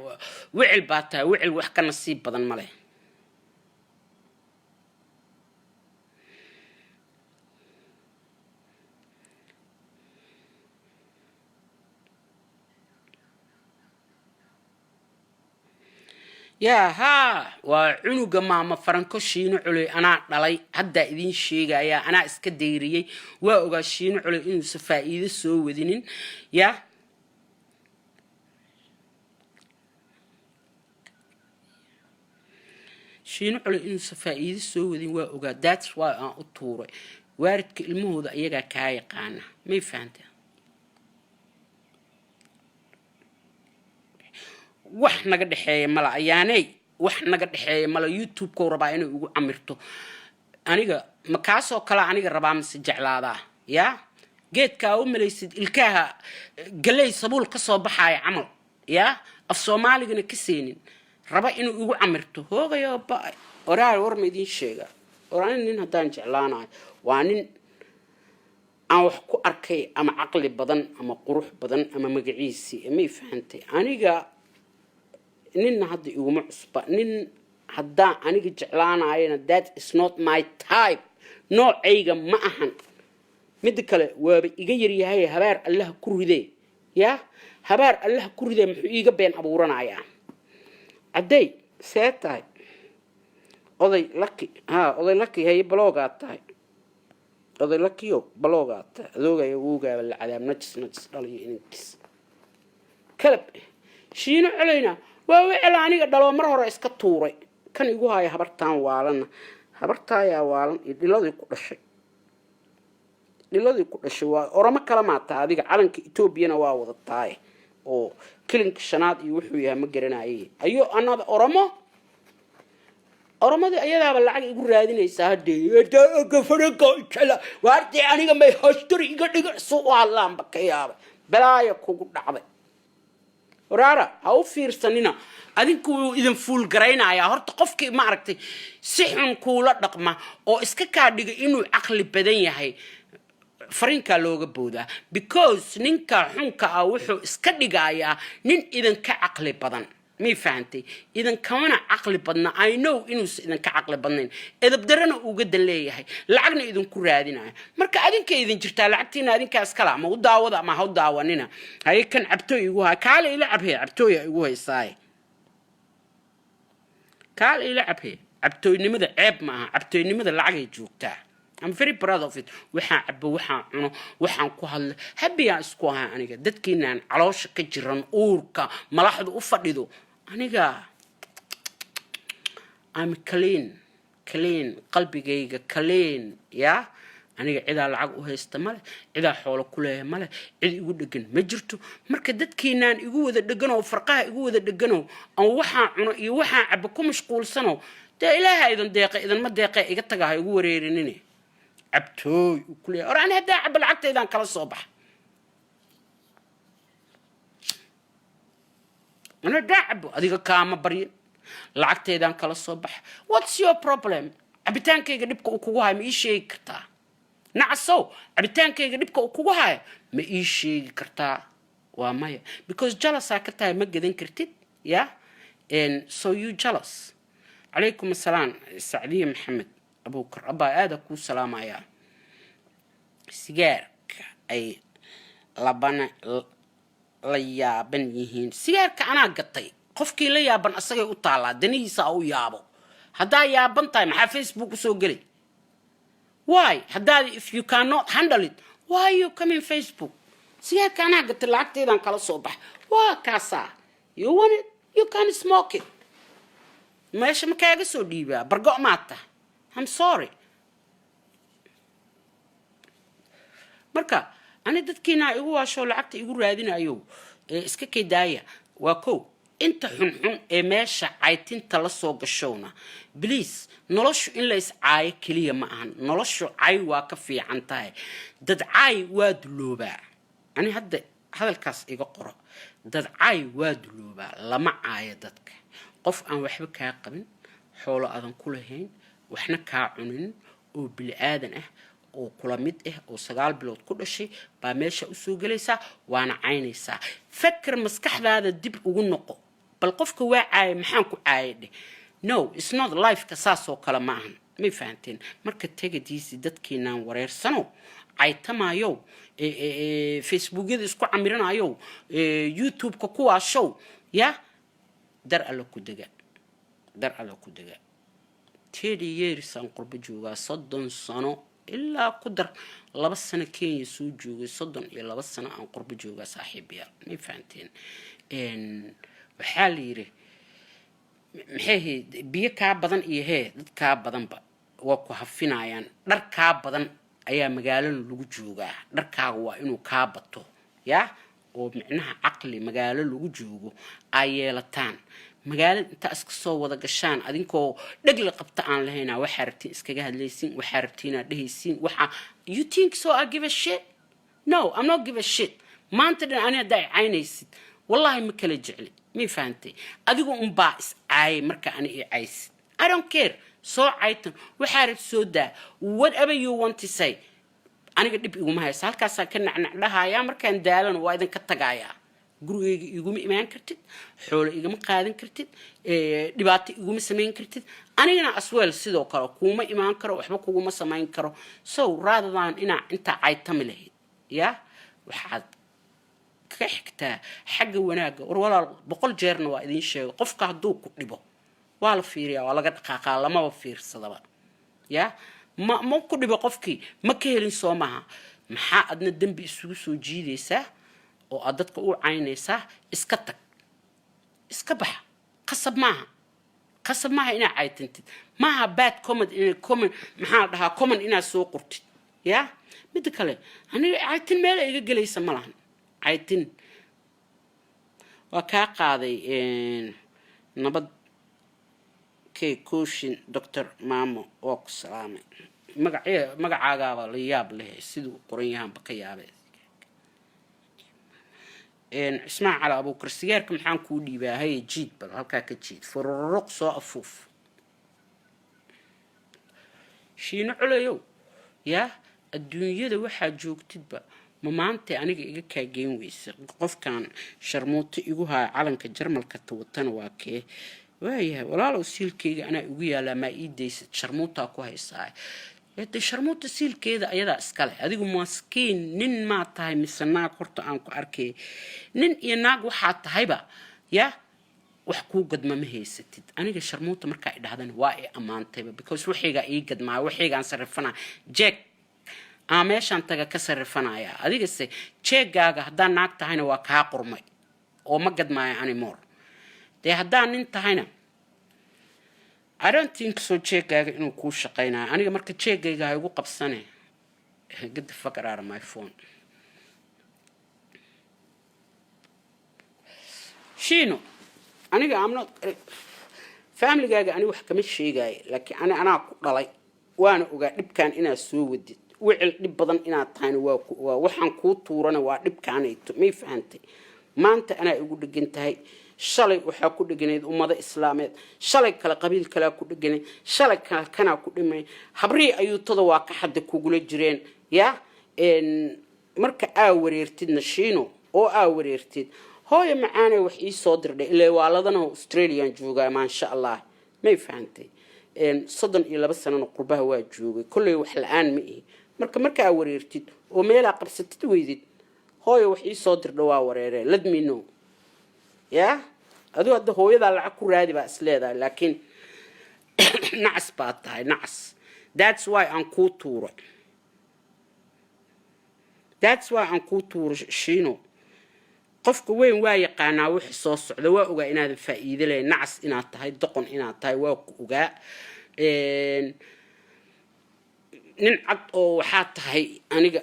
wicil baa tahay, wicil wax ka nasiib badan ma leh. Yaa haa, waa cunuga Maama Faranko. Shiino Culey anaa dhalay, haddaa idiin sheegayaa, anaa iska dayriyey. Waa ogaa Shiino Culey inuusan faa'iido soo wadinin. Yaa Shiino Culey inuusan faa'iido soo wadin waa ogaa. That's why aan u tuuray. Waaridka ilmahooda iyagaa kaa yaqaana, may fahantaa? Wax naga dhexeeya mala ayaaney, wax naga dhexeeya mala. YouTube-kau rabaa inay ugu camirto aniga. Ma kaasoo kale aniga rabaa mise jeclaadaa? Yaa geedkaa u malaysid ilkaha galey sabuul ka soo baxaaya camal, yaa af Soomaaligana ka seenin, raba inuu igu camirto. Hoogayo ba oraar. War ma idiin sheega? Or ani nin haddaan jeclaanayo, waa nin aan wax ku arkay, ama caqli badan ama qurux badan ama magaciisii, may fahantay? Aniga ninna hadda iguma cusba. Nin haddaan aniga jeclaanayana, that is not my type, noocayga ma ahan. Midda kale, waaba iga yaryahay. Habaar Allaha ku ridee, yaa habaar Allaha ku ridee. Muxuu iiga been abuuranayaa? Cadday, see tahay? Oday Laki, ha, Oday Laki, haye, baloogaad tahay. Oday Lakiyo, baloogaad tahay. Adoogaya wogaaba la cadaab. Najis, najis dhaliyo inankiis kalab. Shiino Colayna waa wecel aniga dhaloo mar hore iska tuuray. Kan igu haya habartaan waalana, habartaayaa waalan iyo dhiladii ku dhashay, dhiladii ku dhashay. Waa Oromo kala maataa adiga, calanka Etoobiyana waa wadataaye oo kilinka shanaad iyo wuxuu yahay ma garanaye. Ayo anada Oromo, Oromadii ayadaaba lacag igu raadinaysaa. Hadee waartee aniga may hostori iga dhiga su u hadlaanba ka yaabay. Balaaya kugu dhacday. Waraara, ha u fiirsanina. Adinku wuu idin fuulgaraynayaa. Horta qofkii, ma aragtay, si xun kuula dhaqma oo iska kaa dhiga inuu caqli badan yahay, fariinkaa looga boodaa, because ninka xunka ah wuxuu iska dhigayaa nin idinka caqli badan. May fahantay? Idinkamana caqli badna. I know inuusa idinka caqli badnayn, edabdarana uga dan leeyahay, lacagna idinku raadinayo. Marka adinka idin jirtaa, lacagtiina adinkaa iskala ama u daawada ama ha u daawanina. Haye, kan cabtooy igu hay, kaale ila cabhe. Cabtooya igu haysaaye, kaale ila cabhe. Cabtooynimada ceeb ma aha, cabtooynimada lacagay joogtaa. I'm very proud of it. Waxaan cabo, waxaan cuno, waxaan ku hadlo, happy-aan isku ahay aniga. Dadkiinaan caloosha ka jiran, uurka malaxdu u fadhido, aniga I'm clean, clean, qalbigayga clean. Ya aniga cidaa lacag u haysta male, cidaa xoolo ku leeya male, cid igu dhegan ma jirto. Marka dadkiinaan igu wada dheganoo, farqaha igu wada dheganoo, aan waxaan cuno iyo waxaan cabo ku mashquulsano, dee Ilaaha idin deeqa, idinma deeqe, iga taga, ha igu wareerinine. Cabtooy uu ku leeyahay. Or ani haddaa cabo, lacagtaydaan kala soo baxa. Ani haddaa cabo, adiga kaama baryin, lacagtaydaan kala soo baxa. What's your problem? Cabitaankayga dhibka uu kugu hayo ma ii sheegi kartaa? Nacasow, cabitaankayga dhibka uu kugu hayo ma ii sheegi kartaa? Waa maya, because jealous aa ka tahay, ma gadan kartid. Ya, and so you jealous. Calaykum assalaam, Sacdiye Maxamed Abuukar abaa, aada kuu salaamayaa. Sigaarka ay labana la yaaban yihiin, sigaarka anaa gatay. Qofkii la yaaban asagay u taallaa, danihiisa ha u yaabo. Haddaa yaaban tahay, maxaa Facebook usoo gelay? Why? Haddaad, if you cannot handle it, why you come in Facebook? Sigaarka anaa gatay, lacagteedaan kala soo bax. Waa kaasaa. You want it, you can smoke it. Meesha ma kaaga soo dhiibaa? Bargo maad tahay? I'm sorry. Marka ani dadkiina igu waasho, lacagta igu raadinayo, ee iska kaydaaya. Waa kow. Inta xunxun ee meesha caytinta la soo gashowna, please, noloshu in la iscaayo keliya ma ahan. Noloshu cay waa ka fiican tahay. Dad caay waa duloobaa. Ani hadda hadalkaas iga qoro: dad caay waa duloobaa. Lama caayo dadka. Qof aan waxba kaa qabin, xoolo aadan ku lahayn, waxna kaa cunin, oo bili aadan ah oo kula mid ah, oo 9 bilood ku dhashay, baa meesha usoo gelaysaa, waana caynaysaa. Fakar, maskaxdaada dib ugu noqo. Bal qofka waa caaya, maxaan ku caayay dheh. No, it's not lifeka saasoo kale ma ahan. May fahanteen? Marka tegadiisi dadkiinaan wareersano, caytamayow, Facebookyada isku camirinayow, YouTube-ka kuwaashow, ya dar Alla ku dega, dar Alla ku dega. 30 years aan qurbo joogaa, 30 sano ilaa ku dar 2 sano Kenya soo joogay, 32 sano aan qurbo joogaa, saaxiibayaal. May fahanteen? Waxaa la yidhi, maxay ahayd, biyo kaa badan iyo hee dad kaa badanba waa ku hafinayaan. Dhar kaa badan ayaa magaalada lagu joogaa. Dharkaaga waa inuu kaa bato, ya oo micnaha caqli magaalo lagu joogo ay yeelataan. Magaalada intaa iska soo wada gashaan, adinkoo dhegla qabta aan lahaynaa, waxaa rabtiin iskaga hadlaysiin, waxaa rabtiinaa dhehaysiin. Waxaa you think so I give a shit? No, I'm not give a shit. Maanta dhan ani haddaa i caynaysid, wallahi ma kala jecli. May fahantay? Adigu unbaa is caayay marka ani i caysid. I don't care. Soo caytan, waxaa rabti soo daa, whatever you want to say, aniga dhib iguma haysa. Halkaasaan ka nacnacdhahayaa. Markaan daalana waa idinka tagayaa. Gurigayga iguma imaan kartid, xoolo igama qaadan kartid, dhibaato iguma samayn kartid. Anigana as well sidoo kale kuuma imaan karo, waxba kuguma samayn karo. So rather than inaa intaa caytami lahayd, ya waxaad ka xigtaa xagga wanaagga. War walaal, 100 jeerna waa idiin sheegay, qofka hadduu ku dhibo waa la fiiriyaa, waa laga dhaqaaqaa, lamaba fiirsadaba. Ya ma ku dhibo qofkii, ma ka helin, soo maha? Maxaa adna dembi isugu soo jiidaysaa oo aad dadka u caynaysaa? Iska tag, iska baxa. Qasab maaha, qasab maaha inaad caytantid. Maaha bad comment in comment, maxaa la dhahaa, comment inaad soo qortid. Ya midda kale, aniga caytin meela iga gelaysa ma lahan. Caytin waa kaa qaaday. Nabad kay kooshin. Doctor Maamo, waa ku salaamay. Magace magacaagaaba la yaab leh, siduu u qoran yahaanba ka yaabay. Cismaan Cali Abuukar, sigaarka maxaan kuu dhiibaa? Haye, jiid bal, halkaa ka jiid, fururuq soo afuuf. Shiino Colayow, yaa adduunyada waxaa joogtidba, ma maanta aniga iga kaageyn weyse? Qofkan sharmuuto igu haya, calanka Jarmalka tawatana waa kee? Waayahay walaalow, siilkeyga anaa igu yaalaa, maa ii daysad? Sharmuutaa ku haysaa de. Sharmuuta siilkeeda ayadaa iskale. Adigu maskiin, nin maa tahay mise naag? Horta aan ku arkay, nin iyo naag waxaa tahayba, ya wax kuu gadma ma haysatid. Aniga sharmuuta markaa idhahdana waa i ammaantayba, because waxaygaa ii gadmaa, waxaygaan sarrifanaa, jeeg aa meeshaan taga ka sarrifanaya. Adigase jeegaaga haddaa naag tahayna waa kaa qurmay oo ma gadmaayo anymore. Dee haddaa nin tahayna, I don't think so jeegaaga inuu kuu shaqaynayo. Aniga marka jeegayga ha igu qabsane. Get the fuck out of my phone. Shiino, aniga I'm not familygaaga, ani wax kama sheegaayo, laakiin ani anaa ku dhalay, waana ogaa dhibkan inaad soo wadid. Wicil dhib badan inaad tahayna waa ku ogaa. Waxaan kuu tuurana waa dhibkaanayto. May fahantay? Maanta anaa igu dhegan tahay, shalay waxaa ku dheganayd ummado islaameed, shalay kale qabiil kalea ku dheganayd, shalay kale kanaa ku dhimay. Habrihii ayuutada waa ka xadda kugula jireen. Ya marka aa wareertidna, Shiino, oo aa wareertid, hooyo macaane wax ii soo dirdhay. Ilaa waaladana Australian joogaa, maasha Allah. May fahantay? 32 sanona qurbaha waa joogay, kolley wax la-aan ma ihi. Marka marka aa wareertid oo meelaa qabsatid weydid, hooyo wax ii soo dirdha, waa wareeree, let me know. Ya adigu hadda hooyadaa lacag ku raadi baa is leedahay, laakiin nacas baa tahay, nacas. That's why aan kuu tuuray, that's why aan kuu tuuray, Shiino. Qofka weyn waa yaqaanaa wixii soo socda. Waa ogaa inaadan faa'iido lahayn, nacas inaad tahay, doqon inaad tahay, waa ku ogaa. Nin cad oo waxaa tahay aniga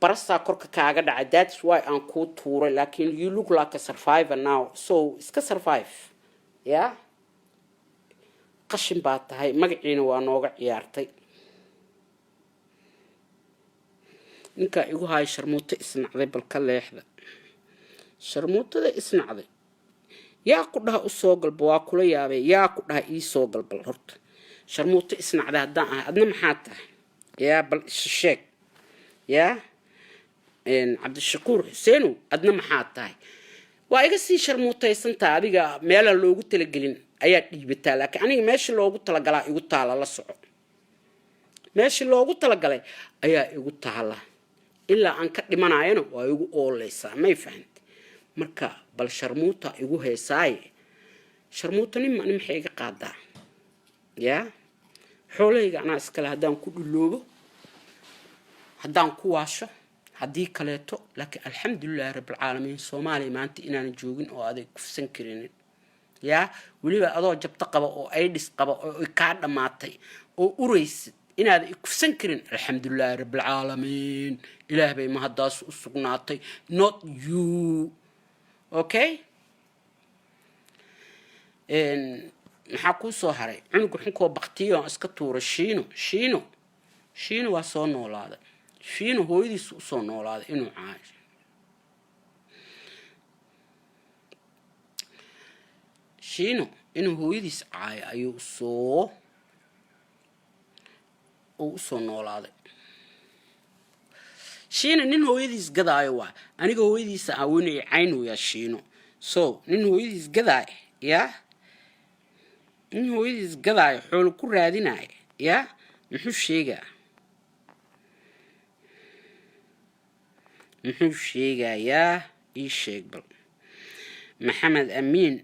Barasaa korka kaaga dhacay, that's why aan kuu tuuray, laakiin you look like a survivor now, so iska survive. Ya qashin baa tahay, magaciina waa nooga ciyaartay. Ninkaa igu haaya sharmuuto isnacday, bal ka leexda sharmuutada isnacday. Yaa ku dhaha u soo galba? Waa kula yaabay. Yaa ku dhaha ii soo galbal? Horta sharmuuto isnacday haddaan ahay, adna maxaa tahay? Yaa bal isu sheeg. Yaa Cabdishakuur Xuseenow, adna maxaa tahay? Waa iga sii sharmuutaysantaa. Adiga meelaan loogu talagelin ayaa dhiibataa, laakiin aniga meesha loogu talagalaa igu taala. La soco, meeshii loogu talagalay ayaa igu taala. Ilaa aan ka dhimanayana waa igu ooleysaa, may fahantay? Marka bal sharmuuta igu heesaaye, sharmuutanima ani maxay iga qaadaa? Yaa xoolahayga anaa iskale. Haddaan ku dhuloobo, haddaan ku waasho, haddii kaleeto, laakiin alxamdulilahi rabbilcaalamiin, Soomaaliya maanta inaanan joogin oo aday kufsan karinin. Yaa weliba adoo jabto qaba oo aidhis qaba oo kaa dhammaatay oo uraysid inaada ikufsan karin, alxamdulilaahi rabbilcaalamiin, Ilaah bay mahaddaas u sugnaatay, not you. Okay, maxaa kuu soo haray? Cunuga xunkoo baktiyo aan iska tuuray, Shiino, Shiino, Shiino waa soo noolaaday. Shiino hooyadiisu usoo noolaaday inuu caayo. Shiino inuu hooyadiis caayo ayuu soo uu usoo noolaaday. Shiino nin hooyadiis gadaayo waa. Aniga hooyadiisa aawinaya caynooyaa Shiino. So nin hooyadiis gadaayo, yaa nin hooyadiis gadaayo, xoolo ku raadinaya, yaa muxuu sheegaa? Muxuu sheegayaa? Ii sheeg bal. Maxamed Amiin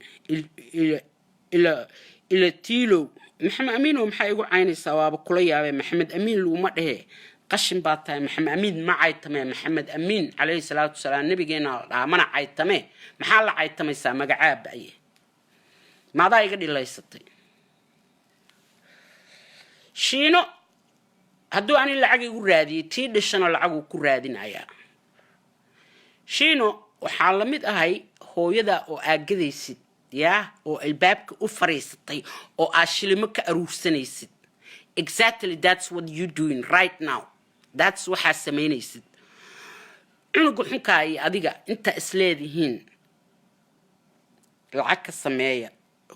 ila tiilow, Maxamed Amiinow, maxaa igu caynaysaa? Waaba kula yaabee. Maxamed Amiin laguma dhehe, qashin baa tahay. Maxamed Amiin ma caytame. Maxamed Amiin calayhi salaatu wasalaam nabigeena la dhahaa, mana caytame. Maxaa la caytamaysaa? Magacaa ba'ye, maadaa iga dhilaysatay? Shiino hadduu ani lacag igu raadiyey, tii dhashana lacaguu ku raadinayaa. Shiino waxaa la mid ahay hooyada oo aagadaysid, yaa oo albaabka u fariisatay oo aad shilimo ka aruursanaysid. Exactly, that's what you doing right now. That's waxaa samaynaysid. Cunuga xunkaa iyo adiga intaa isleedihiin lacag ka sameeya,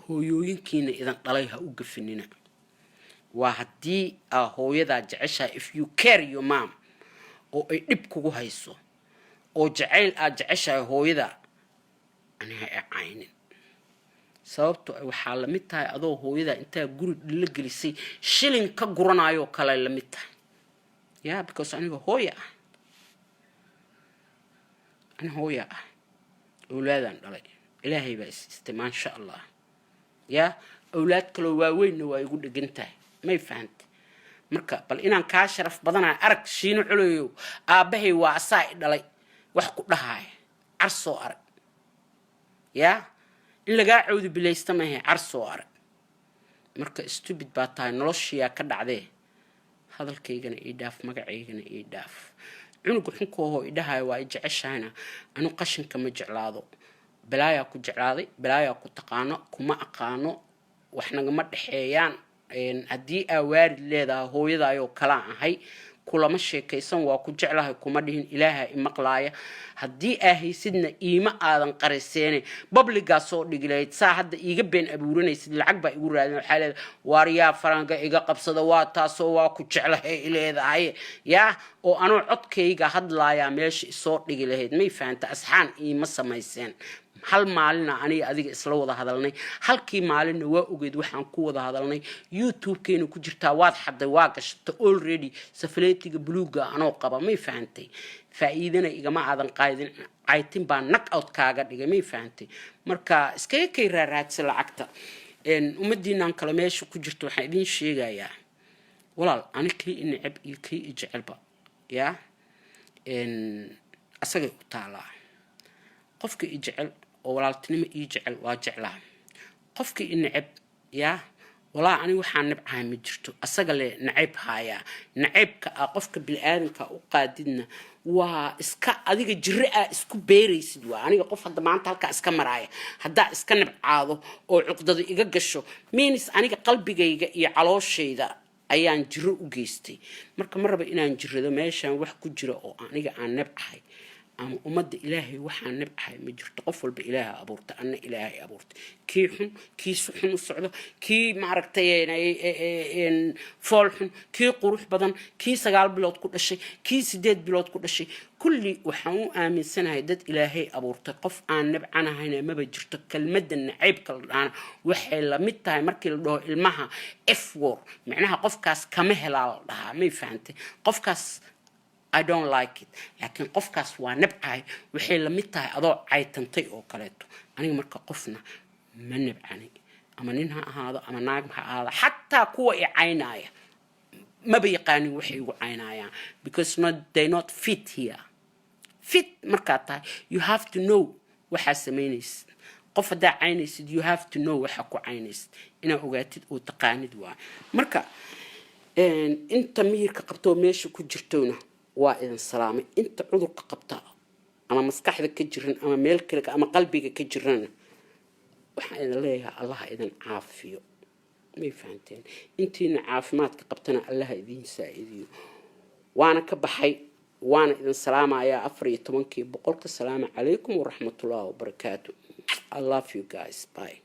hooyooyinkiina idan dhalay ha u gafinina. Waa haddii aa hooyadaa jeceshahay, if you care your mom, oo ay dhib kugu hayso oo jacayl aad jeceshahay hooyada, aniha e caynin. Sababto waxaa lamid tahay adoo hooyada intaa guri dhilo gelisay shilin ka guranayoo kale lamid tahay. Ya because aniga hooya ah, ani hooya ah, awlaadaan dhalay, Ilaahay baa isiistay, maasha Allah. Ya awlaad kaloo waaweynna waa igu dhegan tahay, may fahantay? Marka bal inaan kaa sharaf badanahay arag. Shiino coloyow, aabbahay waa asaa i dhalay wax ku dhahaaya. Car soo arag. Yaa in lagaa cawdi bilaysta maahe, car soo arag. Marka stupid baa tahay, noloshiyaa ka dhacdee. Hadalkaygana ii dhaaf, magacaygana ii dhaaf. Cunuga xunkoohoo idhahayo waa i jeceshahayna, anu qashinka ma jeclaado. Balaayaa ku jeclaaday, balaayaa ku taqaano, kuma aqaano, wax nagama dhexeeyaan. Haddii aa waarid leedahay, hooyadaayoo kalaan ahay, kulama sheekaysan. Waa ku jeclahay kuma dhihin, Ilaaha imaqlaaya. Haddii aa haysidna iima aadan qariseene, public-gaa soo dhigi lahayd. Saa hadda iiga been abuuranaysid, lacag baa igu raadin. Waxaa leedahay, waaryaa faranka iga qabsada, waa taasoo waa ku jeclahay leedahay. Yaa oo anoo codkayga hadlaayaa meesha isoo dhigi lahayd, may fahanta? Asxaan iima samayseen. Hal maalina aniga adiga isla wada hadalnay, halkii maalinna waa ogeyd waxaan ku wada hadalnay. YouTube-keena ku jirtaa, waad xaday, waa gashatay already. Safaleetiga buluuga anoo qaba, may fahantay? Faa'iidana igama aadan qaadin, caytin baa knock out kaaga dhigay, may fahantay? Marka iskaga kay raaraadsa lacagta. Ummadiinan kale meesha ku jirta waxaan idiin sheegayaa, walaal, ani kii i neceb iyo kii i jecelba, yaa asagay u taalaa. Qofka i jecel oo walaaltinimo ii jecel waa jeclaa, qofka i neceb yaa Walaa aniga waxaan nabcahay ma jirto. Asaga le nacayb haayaa. Nacaybka ah qofka bini-aadanka u qaadidna waa iska adiga jiro aa isku beeraysid. Waa aniga qof hadda maanta halkaa iska maraaya, haddaa iska nabcaado oo cuqdada iga gasho, means aniga qalbigayga iyo calooshayda ayaan jiro u geystay. Marka ma raba inaan jirado. Meeshaan wax ku jira oo aniga aan nabcahay ama ummadda Ilaahay waxaan nabcahay ma jirto. Qof walba Ilaaha abuurta, anna Ilaahay abuurta. Kii xun, kii si xun u socdo, kii maaragtay fool xun, kii qurux badan, kii 9 bilood ku dhashay, kii 8 bilood ku dhashay, kulli waxaan u aaminsanahay dad Ilaahay abuurtay. Qof aan nabcanahayna maba jirto. Kelmadda nacaybka la dhahana waxay lamid tahay markii la dhaho ilmaha F word, micnaha qofkaas kama helaa la dhahaa. May fahantay? Qofkaas I don't like it, laakiin qofkaas waa nabcahay waxay la mid tahay adoo caytantay oo kaleeto. Aniga marka qofna ma nabcani, ama nin ha ahaado ama naag ha ahaado. Xataa kuwa i caynaya maba yaqaanin waxay igu caynayaan, because not they not fit here. Fit markaad tahay, you have to know waxaa samaynaysid. Qof haddaa caynaysid, you have to know waxaa ku caynaysid, inaa ogaatid oo taqaanid waa. Marka inta miyirka qabtoo meesha ku jirtowna waa idin salaamay. Inta cudurka qabta ama maskaxda ka jiran ama meel kale ama qalbiga ka jirana, waxaan idin leeyahay Allaha idin caafiyo. May fahanteen? Intiina caafimaadka qabtana Allaha idiin saa-idiyo. Waana ka baxay, waana idin salaamayaa 14-kii boqolka. Salaamu calaykum waraxmatullaahi wabarakaatu. I love you guys. Bye.